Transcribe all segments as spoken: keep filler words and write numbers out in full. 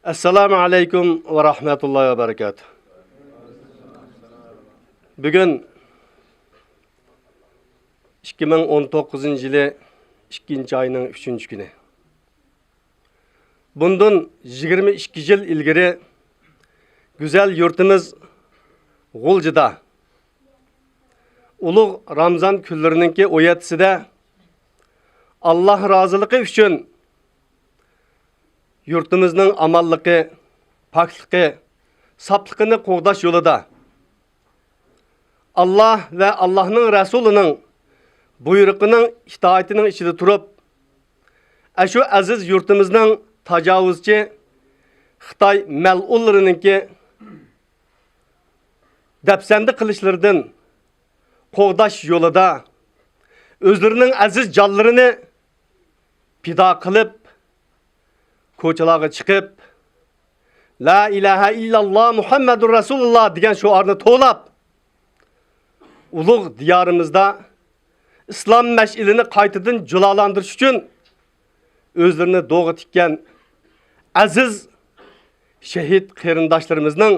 ئەسسالامۇ ئەلەيكۇم ۋە رەھمەتۇللاھى ۋە بەرىكاتۇھ. بۈگۈن ئىككى مىڭ ئون توققۇزىنچى يىلى ئىككىنچى ئاينىڭ ئۈچىنچى كۈنى. بۇندىن يىگىرمە ئىككى يىل ئىلگىرى گۈزەل يۇرتىمىز غۇلجىدا ئۇلۇغ رامزان كۈنلىرىنىڭكى ئويەتىسىدە ئاللاھ رازىلىقى ئۈچۈن يۇرتىمىزنىڭ ئامانلىقى، پاكلىقى، ساپلىقىنى قوغداش يولىدا، ئاللاھ ۋە ئاللاھنىڭ رەسۇلىنىڭ بۇيرۇقىنىڭ ئىتائىتىنىڭ ئىچىدە تۇرۇپ، ئاشۇ ئەزىز يۇرتىمىزنىڭ تاجاۋۇزچى خىتاي مەلئۇنلىرىنىڭكى دەپسەندە قىلىشلىرىدىن قوغداش يولىدا ئۆزلىرىنىڭ ئەزىز جانلىرىنى پىدا قىلىپ، كوچىلارغا چىقىپ، «لا ئىلاھە ئىللاللا مۇھەممەدۇر رەسۇلۇللا» دېگەن شوئارنى توۋلاپ، ئۇلۇغ دىيارىمىزدا ئىسلام مەشئىلىنى قايتىدىن جۇلالاندۇرۇش ئۈچۈن ئۆزلىرىنى دوغا تىككەن ئەزىز شېھىت قېرىنداشلىرىمىزنىڭ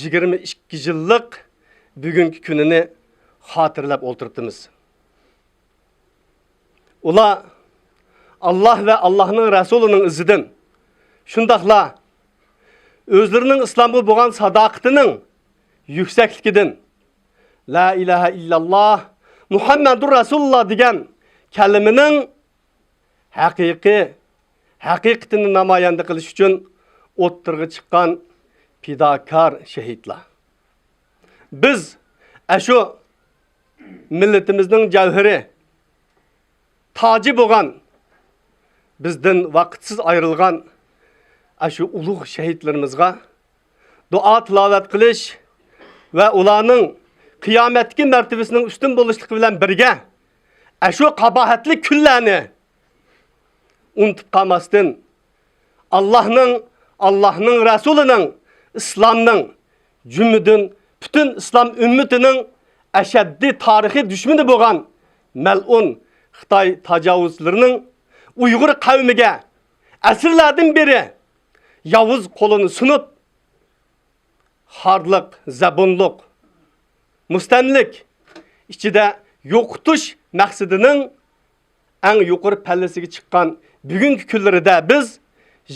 يىگىرمە ئىككى يىللىق بۈگۈنكى كۈنىنى خاتىرىلەپ ئولتۇرۇپتىمىز. ئۇلار ئاللاھ ۋە ئاللاھنىڭ رەسۇلىنىڭ ئىزىدىن، شۇنداقلا ئۆزلىرىنىڭ ئىسلامغا بولغان ساداقىتىنىڭ يۈكسەكلىكىدىن، «لا ئىلاھە ئىللاللا مۇھەممەدۇر رەسۇلۇللا» دېگەن كەلىمىنىڭ ھەقىقىي ھەقىقىتىنى نامايەندە قىلىش ئۈچۈن ئوتتۇرىغا چىققان پىداكار شېھىتلار. بىز ئاشۇ مىللىتىمىزنىڭ جەۋھىرى، تاجى بولغان، بىزدىن ۋاقىتسىز ئايرىلغان ئاشۇ ئۇلۇغ شېھىتلىرىمىزغا دۇئا تىلاۋەت قىلىش ۋە ئۇلارنىڭ قىيامەتتىكى مەرتىۋىسىنىڭ ئۈستۈن بولۇشلۇقى بىلەن بىرگە، ئاشۇ قاباھەتلىك كۈنلەرنى ئۇنتۇپ قالماستىن، ئاللاھنىڭ، ئاللاھنىڭ رەسۇلىنىڭ، ئىسلامنىڭ، جۈملىدىن پۈتۈن ئىسلام ئۈممىتىنىڭ ئەشەددىي تارىخىي دۈشمىنى بولغان مەلئۇن خىتاي تاجاۋۇزچىلىرىنىڭ ئۇيغۇر قەۋمىگە ئەسىرلەردىن بېرى ياۋۇز قولىنى سۇنۇپ، خارلىق، زەبۇنلۇق، مۇستەملىك ئىچىدە يوقىتىش مەقسىتىنىڭ ئەڭ يۇقىرى پەللىسىگە چىققان بۈگۈنكى كۈنلىرىدە بىز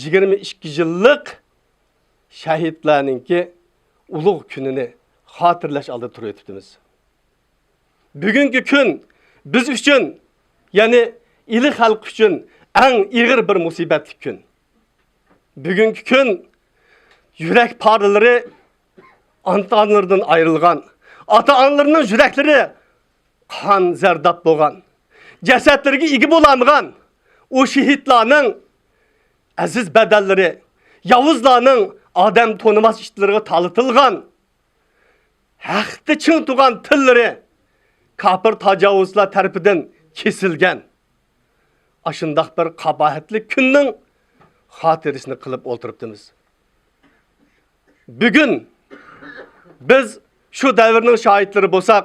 يىگىرمە ئىككى يىللىق شەھىدلەرنىڭكى ئۇلۇغ كۈنىنى خاتىرىلەش ئالدىدا تۇرۇۋېتىپتىمىز. بۈگۈنكى كۈن بىز ئۈچۈن، يەنى ئىلى خەلق ئۈچۈن ئەڭ ئېغىر بىر مۇسىبەتلىك كۈن. بۈگۈنكى كۈن يۈرەك پارىلىرى ئاتا-ئانىلىرىدىن ئايرىلغان، ئاتا-ئانىلىرىنىڭ يۈرەكلىرى قان زەرداب بولغان، جەسەتلىرىگە ئىگە بولالمىغان ئۇ شېھىتلارنىڭ ئەزىز بەدەنلىرى ياۋۇزلارنىڭ ئادەم تونۇماس ئىتلىرىغا تالىتىلغان، ھەقتە چىڭ تۇرغان تىللىرى كاپىر تاجاۋۇزچىلار تەرىپىدىن كېسىلگەن، ئاشۇنداق بىر قاباھەتلىك كۈننىڭ خاتىرىسىنى قىلىپ ئولتۇرۇپتىمىز. بۈگۈن بىز شۇ دەۋرنىڭ شاھىتلىرى بولساق،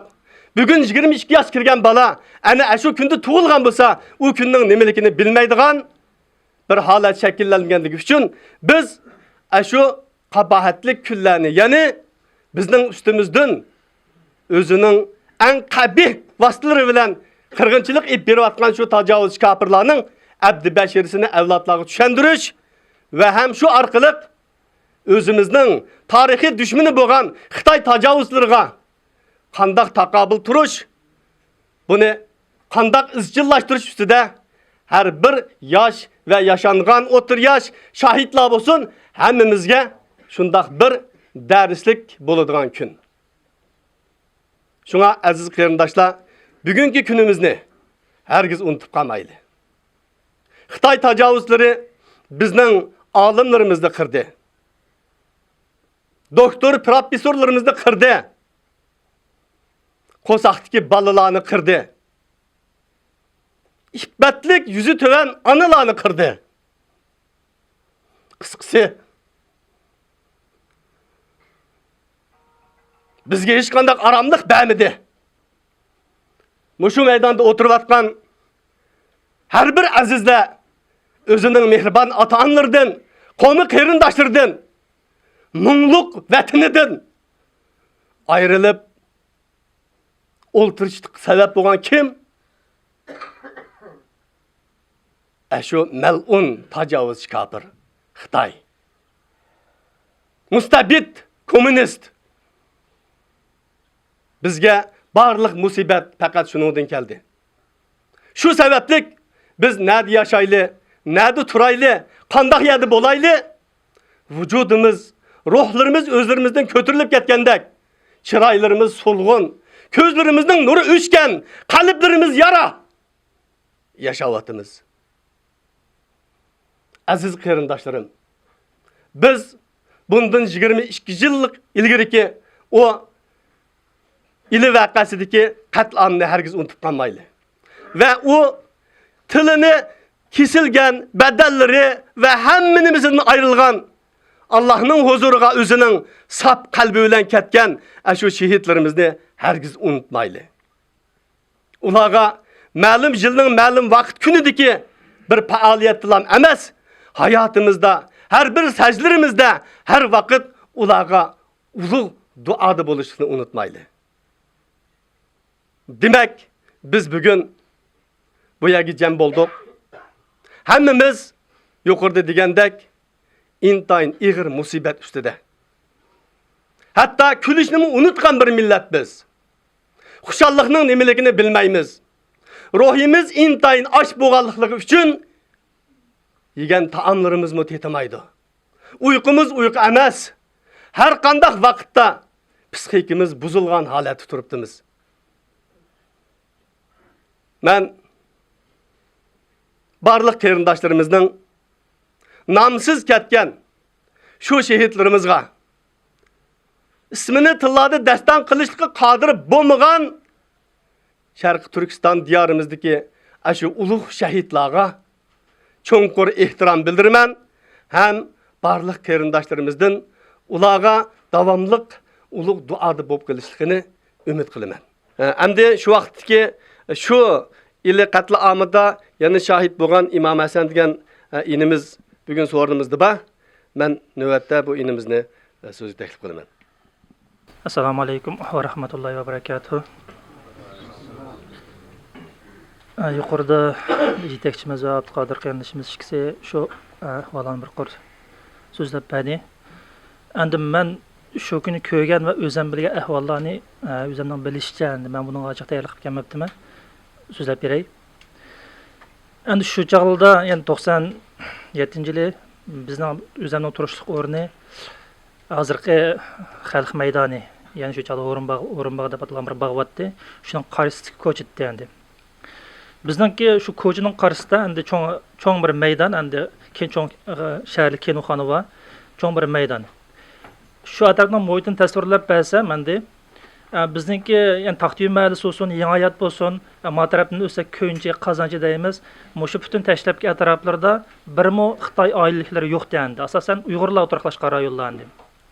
بۈگۈن يىگىرمە ئىككى ياش كىرگەن بالا ئەنە ئاشۇ كۈندە تۇغۇلغان بولسا، ئۇ كۈننىڭ نېمىلىكىنى بىلمەيدىغان بىر ھالەت شەكىللەنگەنلىكى ئۈچۈن، بىز ئاشۇ قاباھەتلىك كۈنلەرنى، يەنى بىزنىڭ ئۈستىمىزدىن ئۆزىنىڭ ئەڭ قەبىھ ۋاسىتىلىرى بىلەن قىرغىنچىلىق ئېلىپ بېرىۋاتقان شۇ تاجاۋۇزچى كاپىرلارنىڭ ئەبدى بەشىرىسىنى ئەۋلادلارغا چۈشەندۈرۈش ۋە ھەم شۇ ئارقىلىق ئۆزىمىزنىڭ تارىخىي دۈشمىنى بولغان خىتاي تاجاۋۇزچىلىرىغا قانداق تاقابىل تۇرۇش، بۇنى قانداق ئىزچىللاشتۇرۇش ئۈستىدە ھەر بىر ياش ۋە ياشانغان ئوتتۇرا ياش شاھىتلار بولسۇن، ھەممىمىزگە شۇنداق بىر دەرسلىك بولىدىغان كۈن. شۇڭا ئەزىز قېرىنداشلار، بۈگۈنكى كۈنىمىزنى ھەرگىز ئۇنتۇپ قالمايلى. خىتاي تاجاۋۇزچىلىرى بىزنىڭ ئالىملىرىمىزنى قىردى. دوكتور، پروفېسسورلىرىمىزنى قىردى. قورساقتىكى بالىلارنى قىردى. ئىپپەتلىك يۈزى تۆۋەن ئانىلارنى قىردى. قىسقىسى، بىزگە ھېچقانداق ئاراملىق بەرمىدى. مۇشۇ مەيداندا ئولتۇرۇۋاتقان ھەر بىر ئەزىزلەر ئۆزىنىڭ مېھرىبان ئاتا-ئانىلىرىدىن قومى قېرىنداشلىرىدىن، مۇڭلۇق ۋەتىنىدىن ئايرىلىپ ئولتۇرۇشلۇققا سەۋەب بولغان كىم؟ ئەشۇ مەلئۇن تاجاۋۇزچى كاپىر خىتاي. مۇستەبىت كوممۇنىست. بىزگە بارلىق مۇسىبەت پەقەت شۇنىڭدىن كەلدى. شۇ سەۋەبلىك بىز نەدە ياشايلى، نەدە تۇرايلى، قانداق يەردە بولايلى؟ ۋۇجۇدىمىز، روھلىرىمىز ئۆزلىرىمىزدىن كۆتۈرۈلۈپ كەتكەندەك، چىرايلىرىمىز سولغۇن، كۆزلىرىمىزنىڭ نۇرى ئۆچكەن، قەلبلىرىمىز يارا ياشاۋاتىمىز. ئەزىز قېرىنداشلىرىم، بىز بۇندىن يىگىرمە ئىككى يىللىق ئىلگىرىكى ئۇ ئىلى ۋەقەسىدىكى قەتلىئامنى ھەرگىز ئۇنتۇپ قالمايلى. ۋە ئۇ تىلىنى كېسىلگەن، بەدەنلىرى ۋە ھەممە نېمىسىدىن ئايرىلغان، ئاللاھنىڭ ھۇزۇرىغا ئۆزىنىڭ ساپ قەلبى بىلەن كەتكەن ئاشۇ شېھىتلىرىمىزنى ھەرگىز ئۇنتۇمايلى. ئۇلارغا مەلۇم يىلنىڭ مەلۇم ۋاقىت كۈنىدىكى بىر پائالىيەتتىلا ئەمەس، ھاياتىمىزدا، ھەر بىر سەجدىلىرىمىزدە، ھەر ۋاقىت ئۇلارغا ئۇلۇغ دۇئادا بولۇشلۇقنى ئۇنتۇمايلى. دېمەك، بىز بۈگۈن بۇ يەرگە جەم بولدۇق. ھەممىمىز يۇقىرىدا دېگەندەك ئىنتايىن ئېغىر مۇسىبەت ئۈستىدە. ھەتتا كۈلۈشنىمۇ ئۇنتۇغان بىر مىللەت بىز. خۇشاللىقنىڭ نېمىلىكىنى بىلمەيمىز. روھىمىز ئىنتايىن ئاچ بولغانلىقى ئۈچۈن يېگەن تائاملىرىمىزمۇ تېتىمايدۇ. ئۇيقۇمىز ئۇيقۇ ئەمەس. ھەر قانداق ۋاقىتتا پىسخىكىمىز بۇزۇلغان ھالەتتە تۇرۇپتىمىز. مەن بارلىق قېرىنداشلىرىمىزنىڭ نامسىز كەتكەن شۇ شېھىتلىرىمىزغا، ئىسمىنى تىللاردا دەستان قىلىشلىققا قادىر بولمىغان شەرقىي تۈركىستان دىيارىمىزدىكى ئاشۇ ئۇلۇغ شەھىدلارغا چوڭقۇر ئېھتىرام بىلدۈرىمەن ھەم بارلىق قېرىنداشلىرىمىزدىن ئۇلارغا داۋاملىق ئۇلۇغ دۇئادا بولۇپ قېلىشلىقىنى ئۈمىد قىلىمەن. ئەمدى شۇ ۋاقىتتىكى شۇ ئىلى قەتلىئامىدا يەنە شاھىت بولغان ئىمام ھەسەن دېگەن ئىنىمىز بۈگۈن سورۇنىمىزدا بار. مەن نۆۋەتتە بۇ ئىنىمىزنى سۆزگە تەكلىپ قىلىمەن. ئەسسالامۇ ئەلەيكۇم ۋە رەھمەتۇللاھى ۋە بەرەكاتۇھۇ. ئە، يۇقىرىدا يېتەكچىمىز ۋە ئابدۇقادىر قېرىندىشىمىز ئىككىسى شۇ، ئە، ئەھۋاللارنى بىر قۇر سۆزلەپ بەردى. ئەمدى مەن شۇ كۈنى كۆرگەن ۋە ئۆزۈم بىلگەن ئەھۋاللارنى، ئە، ئۆزۈمنىڭ بىلىشىچە، ئەمدى مەن بۇنىڭغا ئاچچىق تەييارلىق قىلىپ كەلمەپتىمەن. سۆزلەپ بېرەي. ئەمدى شۇ چاغلىردا، يەنى توقسان يەتتىنچى يىلى بىزنىڭ، ئۆزۈمنىڭ تۇرۇشلۇق ئورنى ھازىرقى خەلق مەيدانى، يەنى شۇ چاغدا ھورۇنباغ، ھورۇنباغ دەپ ئاتالغان بىر باغ بارتتى. شۇنىڭ قارشىسىدىكى كوچا ئىدى ئەمدى. بىزنىڭكى شۇ كوچىنىڭ قارشىسىدا ئەمدى چوڭ، چوڭ بىر مەيدان، ئەمدى كىن-، چوڭ، ئە، شەھەرلىك كىنوخانا بار، چوڭ بىر مەيدان. شۇ ئەتراپنىڭ مۇھىتىنى تەسۋىرلەپ بەرسەم ئەمدى، ئە، بىزنىڭكى، يەنى تاختىيول مەھەللىسى بولسۇن، يېڭى ھايات بولسۇن، ئە، ما تەرەپتىن ئۆتسەك كۆنچى، قازانچى دەيمىز. مۇشۇ پۈتۈن تەشلەپكى ئەتراپلىرىدا بىرمۇ خىتاي ئائىلىلىكلىرى يوق دېگەندى. ئاساسەن ئۇيغۇرلار ئولتۇراقلاشقان رايونلار ئەمدى.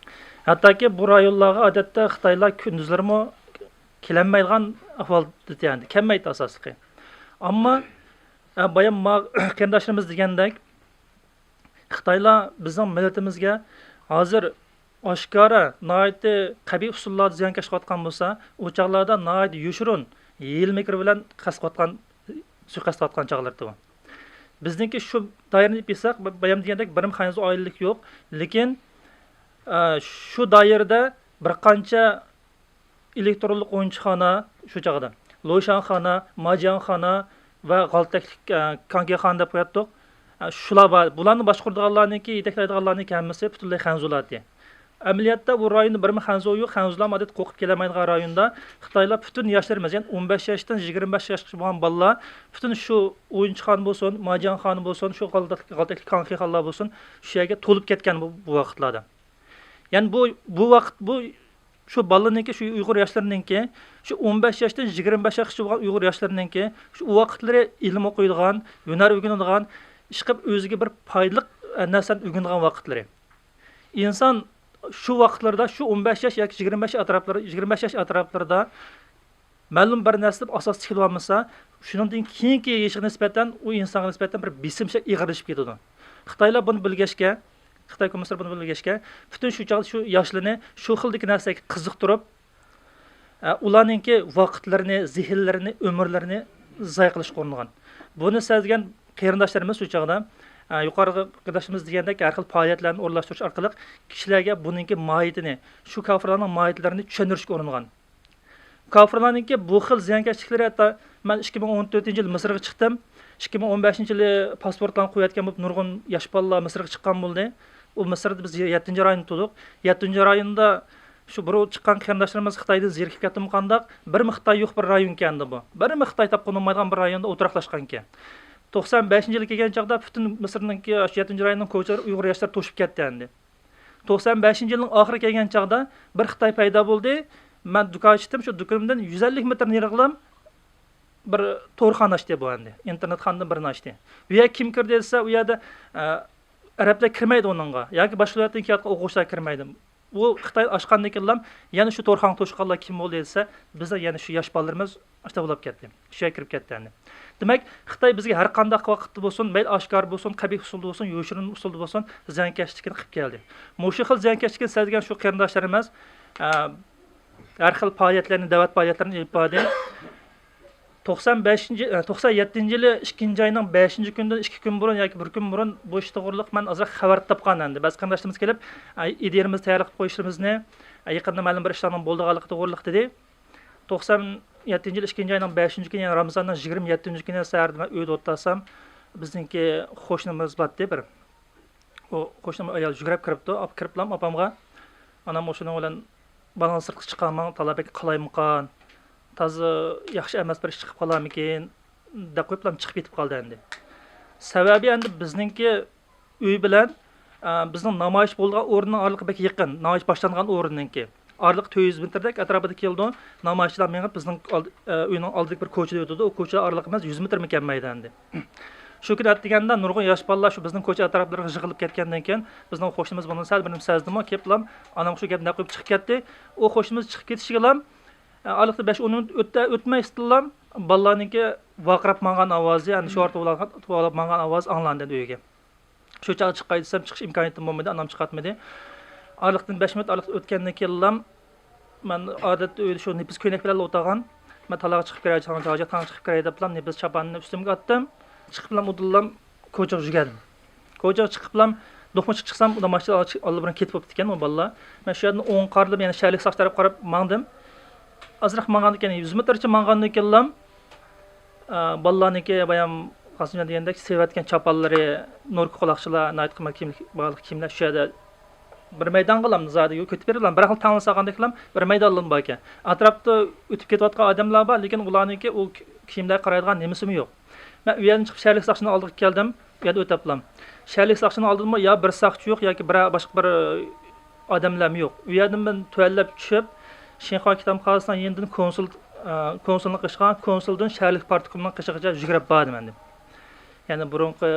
ھەتتاكى بۇ رايونلارغا ئادەتتە خىتايلار كۈندۈزلىرىمۇ كېلەلمەيدىغان ئەھۋالدا دېگەندى. كەلمەيتتى ئاساسلىقى. ئەمما، ئە، بايام ما-، قېرىنداشلىرىمىز دېگەندەك، خىتايلار بىزنىڭ مىللىتىمىزگە ھازىر ئاشكارا، ناھايىتى قەبىھ ئۇسۇللاردا زىيان كەشكۈلەتكەن بولسا، ئۇ چاغلاردا ناھايىتى يوشۇرۇن، ھىيلە-مىكىر بىلەن قەست قىلىۋاتقان، سۇيىقەست قىلىۋاتقان چاغلىرىدى ئۇ. بىزنىڭكى شۇ دائىرىنى ئېلىپ ئېيتساق، ب-، بايام دېگەندەك بىرمۇ خەنزۇ ئائىلىلىك يوق. لېكىن، ئە، شۇ دائىرىدە بىر قانچە ئېلېكترونلۇق ئويۇنچۇخانا، شۇ چاغدا لوشاڭخانا، ماجياڭخانا ۋە غالتەكلىك، ئە، كانگېخانا دەپ قوياتتۇق. ئە، شۇلار بار. بۇلارنى باشقۇرىدىغانلارنىڭكى، يېتەكلەيدىغانلارنىڭكى ھەممىسى پۈتۈنلەي خەنزۇلار ئىدى. ئەمەلىيەتتە بۇ رايوندا بىرمۇ خەنزۇ يوق، خەنزۇلارمۇ ئادەتتە قورقۇپ كېلەلمەيدىغان رايوندا خىتايلار پۈتۈن ياشلىرىمىز، يەنى ئون بەش ياشتىن يىگىرمە بەش ياشقىچە بولغان بالىلار پۈتۈن شۇ ئويۇنچۇخانا بولسۇن، ماجياڭخانا بولسۇن، شۇ غالتەكلىك، غالتەكلىك كانگېخانىلار بولسۇن، شۇ يەرگە تولۇپ كەتكەن بۇ، بۇ ۋاقىتلاردا. يەنى بۇ، بۇ ۋاقىت، بۇ، شۇ بالىنىڭكى، شۇ ئۇيغۇر ياشلىرىنىڭكى، شۇ ئون بەش ياشتىن يىگىرمە بەش ياشقىچە بولغان ئۇيغۇر ياشلىرىنىڭكى شۇ ۋاقىتلىرى ئىلىم ئوقۇيدىغان، ھۈنەر ئۆگىنىدىغان، ئىشقىلىپ ئۆزىگە بىر پايدىلىق، ئە، نەرسىنى ئۆگىنىدىغان ۋاقىتلىرى. ئىنسان شۇ ۋاقىتلىرىدا، شۇ ئون بەش ياش ياكى يىگىرمە بەش ئەتراپلىرى، يىگىرمە بەش ياش ئەتراپلىرىدا مەلۇم بىر نەرسىدىن ئاساس تىكىلىۋالمىسا، شۇنىڭدىن كېيىنكى يېشىغا نىسبەتەن ئۇ ئىنسانغا نىسبەتەن بىر بېسىم شەي ئېغىرلىشىپ كېتىدۇ. خىتايلار بۇنى بىلگەچكە، خىتاي كوممۇنىستلىرى بۇنى بىلگەچكە، پۈتۈن شۇ چاغدا شۇ ياشلىرىنى شۇ خىلدىكى نەرسىگە قىزىقتۇرۇپ، ئە، ئۇلارنىڭكى ۋاقىتلىرىنى، زېھىنلىرىنى، ئۆمۈرلىرىنى زايە قىلىشقا ئۇرۇنغان. بۇنى سەزگەن قېرىنداشلىرىمىز شۇ چاغدا، ئە، يۇقىرىقى قېرىنداشلىرىمىز دېگەندەك، ھەر خىل پائالىيەتلەرنى ئورۇنلاشتۇرۇش ئارقىلىق كىشىلەرگە بۇنىڭكى ماھىيىتىنى، شۇ كاپىرلارنىڭ ماھىيەتلىرىنى چۈشەندۈرۈشكە ئۇرۇنغان. كاپىرلارنىڭكى بۇ خىل زىيانكەشلىكلىرى، ھەتتا مەن ئىككى مىڭ ئون تۆتىنچى يىلى مىسىرغا چىقتىم. ئىككى مىڭ ئون بەشىنچى يىلى پاسپورتلارنى قويۇۋەتكەن بولۇپ، نۇرغۇن ياش بالىلار مىسىرغا چىققان بولدى. ئۇ مىسىردا بىز يەتتىنچى رايوندا تۇردۇق. يەتتىنچى رايوندا شۇ بۇرۇن چىققان قېرىنداشلىرىمىز خىتايدىن زېرىكىپ كەتتىمۇ قانداق، بىرمۇ خىتاي يوق بىر رايونكەن ئەمدى بۇ. بىرمۇ خىتاي تاپقىلى بولمايدىغان بىر رايوندا ئولتۇراقلاشقانكەن. توقسان بەشىنچى يىلى كەلگەن چاغدا پۈتۈن مىسىرنىڭكى شۇ يەتتىنچى رايوننىڭ كوچىلىرى ئۇيغۇر ياشلىرى توشۇپ كەتتى ئەمدى. توقسان بەشىنچى يىلنىڭ ئاخىرى كەلگەن چاغدا بىر خىتاي پەيدا بولدى. مەن دۇكان ئاچتىم، شۇ دۇكىنىمدىن يۈز ئەللىك مېتىر نېرىغىلا بىر تورخانا ئاچتى بۇ ئەمدى. ئىنتېرنېت خانىدىن بىرنى ئاچتى. بۇ يەرگە كىم كىردى دېسە، ئۇ يەردە، ئە، ئەرەبلەر كىرمەيدۇ ئۇنىڭغا. ياكى باشقا دۆلەتتىن كېلىۋاتقان ئوقۇغۇچىلار كىرمەيدۇ. ئۇ خىتاي ئاچقاندىن كېيىنلا يەنە شۇ تورخانىغا توشقانلار كىم بولدى دېسە، بىزنىڭ يەنە شۇ ياش بالىلىرىمىز ئاشۇنداق بولۇپ كەتتى. شۇ يەرگە كىرىپ كەتتى ئەمدى. دېمەك، خىتاي بىزگە ھەر قانداق ۋاقىتتا بولسۇن، مەيلى ئاشكارا بولسۇن، قەبىھ ئۇسۇلدا بولسۇن، يوشۇرۇن ئۇسۇلدا بولسۇن، زىيانكەشلىكىنى قىلىپ كەلدى. مۇشۇ خىل زىيانكەشلىكنى سەزگەن شۇ قېرىنداشلىرىمىز، ئە، ھەر خىل پائالىيەتلەرنى، دەۋەت پائالىيەتلىرىنى ئېلىپ باردى. توقسان بەشىنچى، ئە، توقسان يەتتىنچى يىلى ئىككىنچى ئاينىڭ بەشىنچى كۈنىدىن ئىككى كۈن بۇرۇن ياكى بىر كۈن بۇرۇن بۇ ئىش توغرىلىق مەن ئازراق خەۋەر تاپقان ئەمدى. بەزى قېرىنداشلىرىمىز كېلىپ، ئە، ئىدىيەمىزنى تەييارلىق قىلىپ قويۇشىمىزنى، ئە، يېقىندا مەلۇم بىر ئىشلارنىڭ بولىدىغانلىقى توغرىلىق دېدى. توقسان يەتتىنچى يىل ئىككىنچى ئاينىڭ بەشىنچى كۈنى، يەنى رامىزاننىڭ يىگىرمە يەتتىنچى كۈنى سەھەردە مەن ئۆيدە ئولتۇرسام، بىزنىڭكى قوشنىمىز بارتتى بىر. ئۇ قوشنىمىز ئايال يۈگۈرۈپ كىرىپتۇ. ئاپ-، كىرىپلام ئاپامغا، ئانام شۇنىڭ بىلەن، «بالىڭىزنى سىرتقا چىقارماڭ، تالا بەك قالايمىقان، تازا ياخشى ئەمەس بىر ئىش چىقىپ قالارمىكىن؟» دەپ قويۇپلام چىقىپ كېتىپ قالدى ئەمدى. سەۋەبى ئەمدى بىزنىڭكى ئۆي بىلەن، ئە، بىزنىڭ نامايىش بولىدىغان ئورۇننىڭ ئارىلىقى بەك يېقىن، نامايىش باشلانغان ئورۇننىڭكى. ئارىلىق تۆت يۈز مېتىردەك ئەتراپىدا كېلىدۇ. نامايىشچىلار مېڭىپ، بىزنىڭ ئالد-، ئە، ئۆينىڭ ئالدىدىكى بىر كوچىدا ئۆتىدۇ. ئۇ كوچىلار ئارىلىقى ئەمەس، يۈز مېتىرمۇ كەلمەيدۇ ئەمدى. شۇ كۈنى ئەتىگەندە نۇرغۇن ياش بالىلار شۇ بىزنىڭ كوچا ئەتراپلىرىغا يىغىلىپ كەتكەندىن كېيىن، بىزنىڭ قوشنىمىز بۇنى سەل بىر نېمە سەزدىمۇ، كېلىپلام ئانامغا شۇ گەپنى دەپ قويۇپ چىقىپ كەتتى. ئۇ قوشنىمىز چىقىپ كېتىشىگىلام، ئە، ئارىلىقتا بەش ئون مىنۇت ئۆتتى، ئۆتمەيستىنلام بالىلارنىڭكى ۋارقىراپ ماڭغان ئاۋازى، يەنى شورتا توۋلاپ ماڭغان ئاۋاز ئاڭلاندى ئۆيگە. شۇ چاغدا چىقاي دېسەم، چىقىش ئىمكانىيىتىم بولمىدى، ئانام چىقارتمىدى. ئارىلىقتىن بەش مىنۇت ئارىلىق ئۆتكەندىن كېيىنلام، مەن ئادەتتە ئۆيدە شۇ نېپىز كۆينەك بىلەن ئولتۇرغان. مەن تالاغا چىقىپ كىرەي، ھاجەتخانىغا چىقىپ كىرەي دەپلا نېپىز چاپاننى ئۈستۈمگە ئاتتىم. چىقىپلام ئۇدۇللام كوچىغا يۈگۈردۈم. كوچىغا چىقىپلام دوقمۇشقا چىقسام، نامايىشچىلار ئاللىبۇرۇن كېتىپ بوپتىكەن ئۇ بالىلار. مەن شۇ يەردىن ئوڭغا قارىدىم، يەنە شەھەرلىك ساقچى تەرەپكە قاراپ ماڭدىم. ئازراق ماڭغاندىن كېيىن، يۈز مېتىرچە ماڭغاندىن كېيىنلام، ئە، بالىلارنىڭكى بايام قاسىمجان دېگەندەك سېۋەتكەن چاپانلىرى، نوركا قۇلاقچىلار، ناھايىتى قىممەت كىيىم، باھالىق كىيىملەر شۇ يەردە بىر مەيدانغىلا زادى كۆتۈپ بېرىلغان، بىر خىل تەڭلا سالغاندەكلا بىر مەيدانلا باركەن. ئەتراپتا ئۆتۈپ كېتىۋاتقان ئادەملەر بار، لېكىن ئۇلارنىڭكى ئۇ كىيىملەرگە قارايدىغان نېمىسىمۇ يوق. مەن ئۇ يەردىن چىقىپ شەھەرلىك ساقچىنىڭ ئالدىغا كەلدىم. ئۇ يەردە ئۆتەپلام. شەھەرلىك ساقچىنىڭ ئالدىدىمۇ يا بىر ساقچى يوق ياكى بىر باشقا بىر ئادەملەرمۇ يوق. ئۇ يەردىن مەن تۆۋەنلەپ چۈشۈپ، شىنخۇا كىتابخانىسىنىڭ يېنىدىن كونسۇل، ئە، كونسۇلنىڭ قېشىغا، كونسۇلدىن شەھەرلىك پارتكومنىڭ قېشىغىچە يۈگۈرۈپ باردىم ئەمدى. يەنى بۇرۇنقى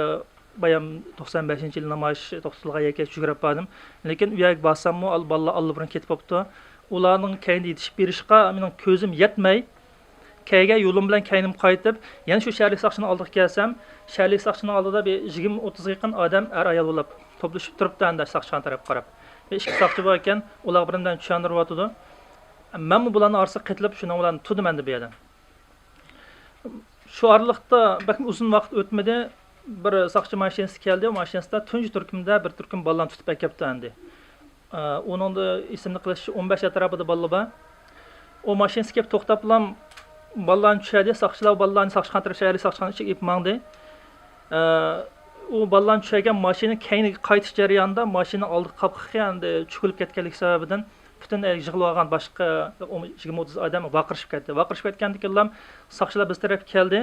بايام توقسان بەشىنچى يىلى نامايىش توختىتىلغان يەرگە يۈگۈرۈپ باردىم. لېكىن ئۇ يەرگە بارساممۇ، ئال-، بالىلار ئاللىبۇرۇن كېتىپ بوپتۇ. ئۇلارنىڭ كەينىدە يېتىشىپ بېرىشقا مېنىڭ كۆزۈم يەتمەي، كەلگەن يولۇم بىلەن كەينىمگە قايتىپ، يەنە شۇ شەھەرلىك ساقچىنىڭ ئالدىغا كەلسەم، شەھەرلىك ساقچىنىڭ ئالدىدا بىر يىگىرمە ئوتتۇزغا يېقىن ئادەم، ئەر-ئايال بولۇپ توپلىشىپ تۇرۇپتۇ ئەمدى ساقچىخانا تەرەپكە قاراپ. بىر ئىككى ساقچى بار ئىكەن، ئۇلار بىر نېمىلەرنى چۈشەندۈرۈۋاتىدۇ. مەنمۇ بۇلارنىڭ ئارىسىغا قېتىلىپ، شۇنىڭ بىلەن تۇردۇم ئەمدى بۇ يەردە. شۇ ئارىلىقتا بەكمۇ ئۇزۇن ۋاقىت ئۆتمىدى، بىر ساقچى ماشىنىسى كەلدى. ئۇ ماشىنىسىدا تۇنجى تۈركۈمدە بىر تۈركۈم بالىلارنى تۇتۇپ ئەكەپتۇ ئەمدى. ئە، ئۇنىڭدا ئېسىمدە قېلىشىچە ئون بەش ئەتراپىدا بالا بار. ئۇ ماشىنىسى كېلىپ توختاپلا بالىلارنى چۈشۈردى. ساقچىلار بالىلارنى ساقچىخانا تەرەپ، شەھەرلىك ساقچىخانىغا ئېلىپ ماڭدى. ئە، ئۇ بالىلارنى چۈشۈرگەن ماشىنا كەينىگە قايتىش جەريانىدا ماشىنا ئالدىقى قاپقىقى ئەمدى چۈكۈلۈپ كەتكەنلىكى سەۋەبىدىن پۈتۈن يىغىلىۋالغان باشقا يىگىرمە ئوتتۇز ئادەم ۋارقىرىشىپ كەتتى. ۋارقىرىشىپ كەتكەندىكىنلا ساقچىلار بىز تەرەپكە كەلدى.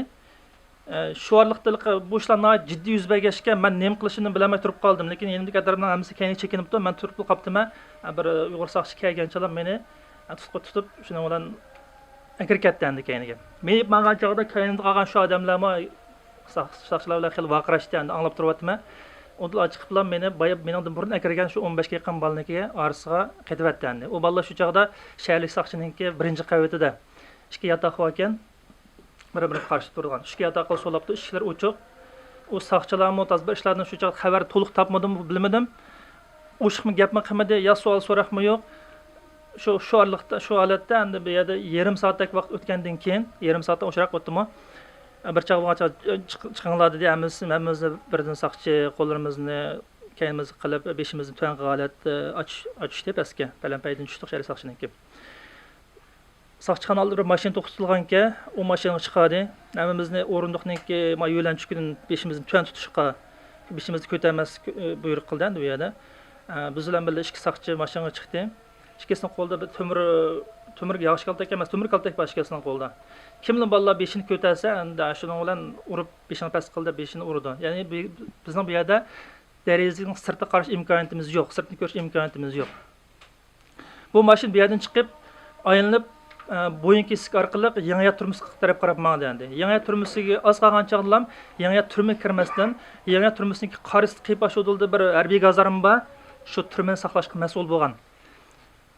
ئە، شۇ ئارىلىقتا بۇ ئىشلار ناھايىتى جىددىي يۈز بەرگەچكە، مەن نېمە قىلىشىمنى بىلەلمەي تۇرۇپ قالدىم. لېكىن يېنىمدىكى ئادەملەرنىڭ ھەممىسى كەينىگە چېكىنىپتۇ. مەن تۇرۇپلا قاپتىمەن. ئە، بىر ئۇيغۇر ساقچى كەلگەنچىلا مېنى، ئە، تۇتقا تۇتۇپ، شۇنىڭ بىلەن ئەكىرىپ كەتتى ئەمدى كەينىگە. مېڭىپ ماڭغان چاغدا كەينىدە قالغان شۇ ئادەملەرمۇ، ساق-، ساقچىلار بىلەن خېلى ۋارقىراشتى ئەمدى، ئاڭلاپ تۇرۇۋاتىمەن. ئۇدۇل چىقىپلا مېنى بايا-، مېنىڭدىن بۇرۇن ئەكىرگەن شۇ ئون بەشكە يېقىن بالىنىڭكىگە ئارىسىغا قېتىۋەتتى ئەمدى. ئۇ بالىلار شۇ چاغدا شەھەرلىك ساقچىنىڭكى بىرىنچى قەۋىتىدە ئىككى ياتاق باركەن. بىر-بىرىگە قارشى تۇرىدىغان. ئىككى ياتاققا سولاپتۇ، ئىشىكلىرى ئوچۇق. ئۇ ساقچىلارمۇ تازا بىر ئىشلاردىن شۇ چاغدا خەۋەر تولۇق تاپمىدىممۇ بىلمىدىم. قوشۇقمۇ گەپمۇ قىلمىدى، يا سوئال سوراقمۇ يوق. شۇ شۇ ئارىلىقتا، شۇ ھالەتتە ئەندى بۇ يەردە يېرىم سائەتتەك ۋاقىت ئۆتكەندىن كېيىن، يېرىم سائەتتىن ئوشۇراق ئۆتتىمۇ، بىر چاغ بولغان چاغ چىق- چىقىڭلار دېدى. ھەممىمىز، ھەممىمىزنى بىردىن ساقچى قوللىرىمىزنى كەينىمىزگە قىلىپ، بېشىمىزنى تۆۋەن قىلغان ھالەتتە ئاچ-، ئاچۇشتى پەسكە. پەلەمپەيدىن چۈشتۇق شەھەر ساقچىنىڭكى. ساقچىخانا ئالدىدا بىر ماشىنا توختىتىلغانىكەن، ئۇ ماشىنىغا چىقاردى. ھەممىمىزنى ئورۇندۇقنىڭكى ما يۆلەنچۈكىدىن بېشىمىزنى تۆۋەن تۇتۇشقا، بېشىمىزنى كۆتەرمەسلىك، ئى، بۇيرۇق قىلدى ئەندى بۇ يەردە. ئە، بىز بىلەن بىللە ئىككى ساقچى ماشىنىغا چىقتى. ئىككىسىنىڭ قولىدا بىر تۆمۈر، تۆمۈر ياغاچ كالتەك ئەمەس، تۆمۈر كالتەك بار ئىككىسىنىڭ قولىدا. كىملا بالىلار بېشىنى كۆتەرسە، ئەندى شۇنىڭ بىلەن ئۇرۇپ بېشىنى پەس قىل دەپ بېشىنى ئۇرىدۇ. يەنى بى-، بىزنىڭ بۇ يەردە دېرىزىنىڭ سىرتىغا قاراش ئىمكانىيىتىمىز يوق، سىرتنى كۆرۈش ئىمكانىيىتىمىز يوق. بۇ ماشىنا بۇ يەردىن چىقىپ، ئايلىنىپ، ئە، بويۇن كېسىك ئارقىلىق يېڭىيات تۈرمىسىگە تەرەپ قاراپ ماڭدى ئەندى. يېڭىيات تۈرمىسىگە ئاز قالغان چاغدىلا يېڭىيات تۈرمىگە كىرمەستىن، يېڭىيات تۈرمىسىنىڭكى قارشىسىدا قىيپاش ئۇدۇلدا بىر ھەربىي گازارما بار. شۇ تۈرمىنى ساقلاشقا مەسئۇل بولغان.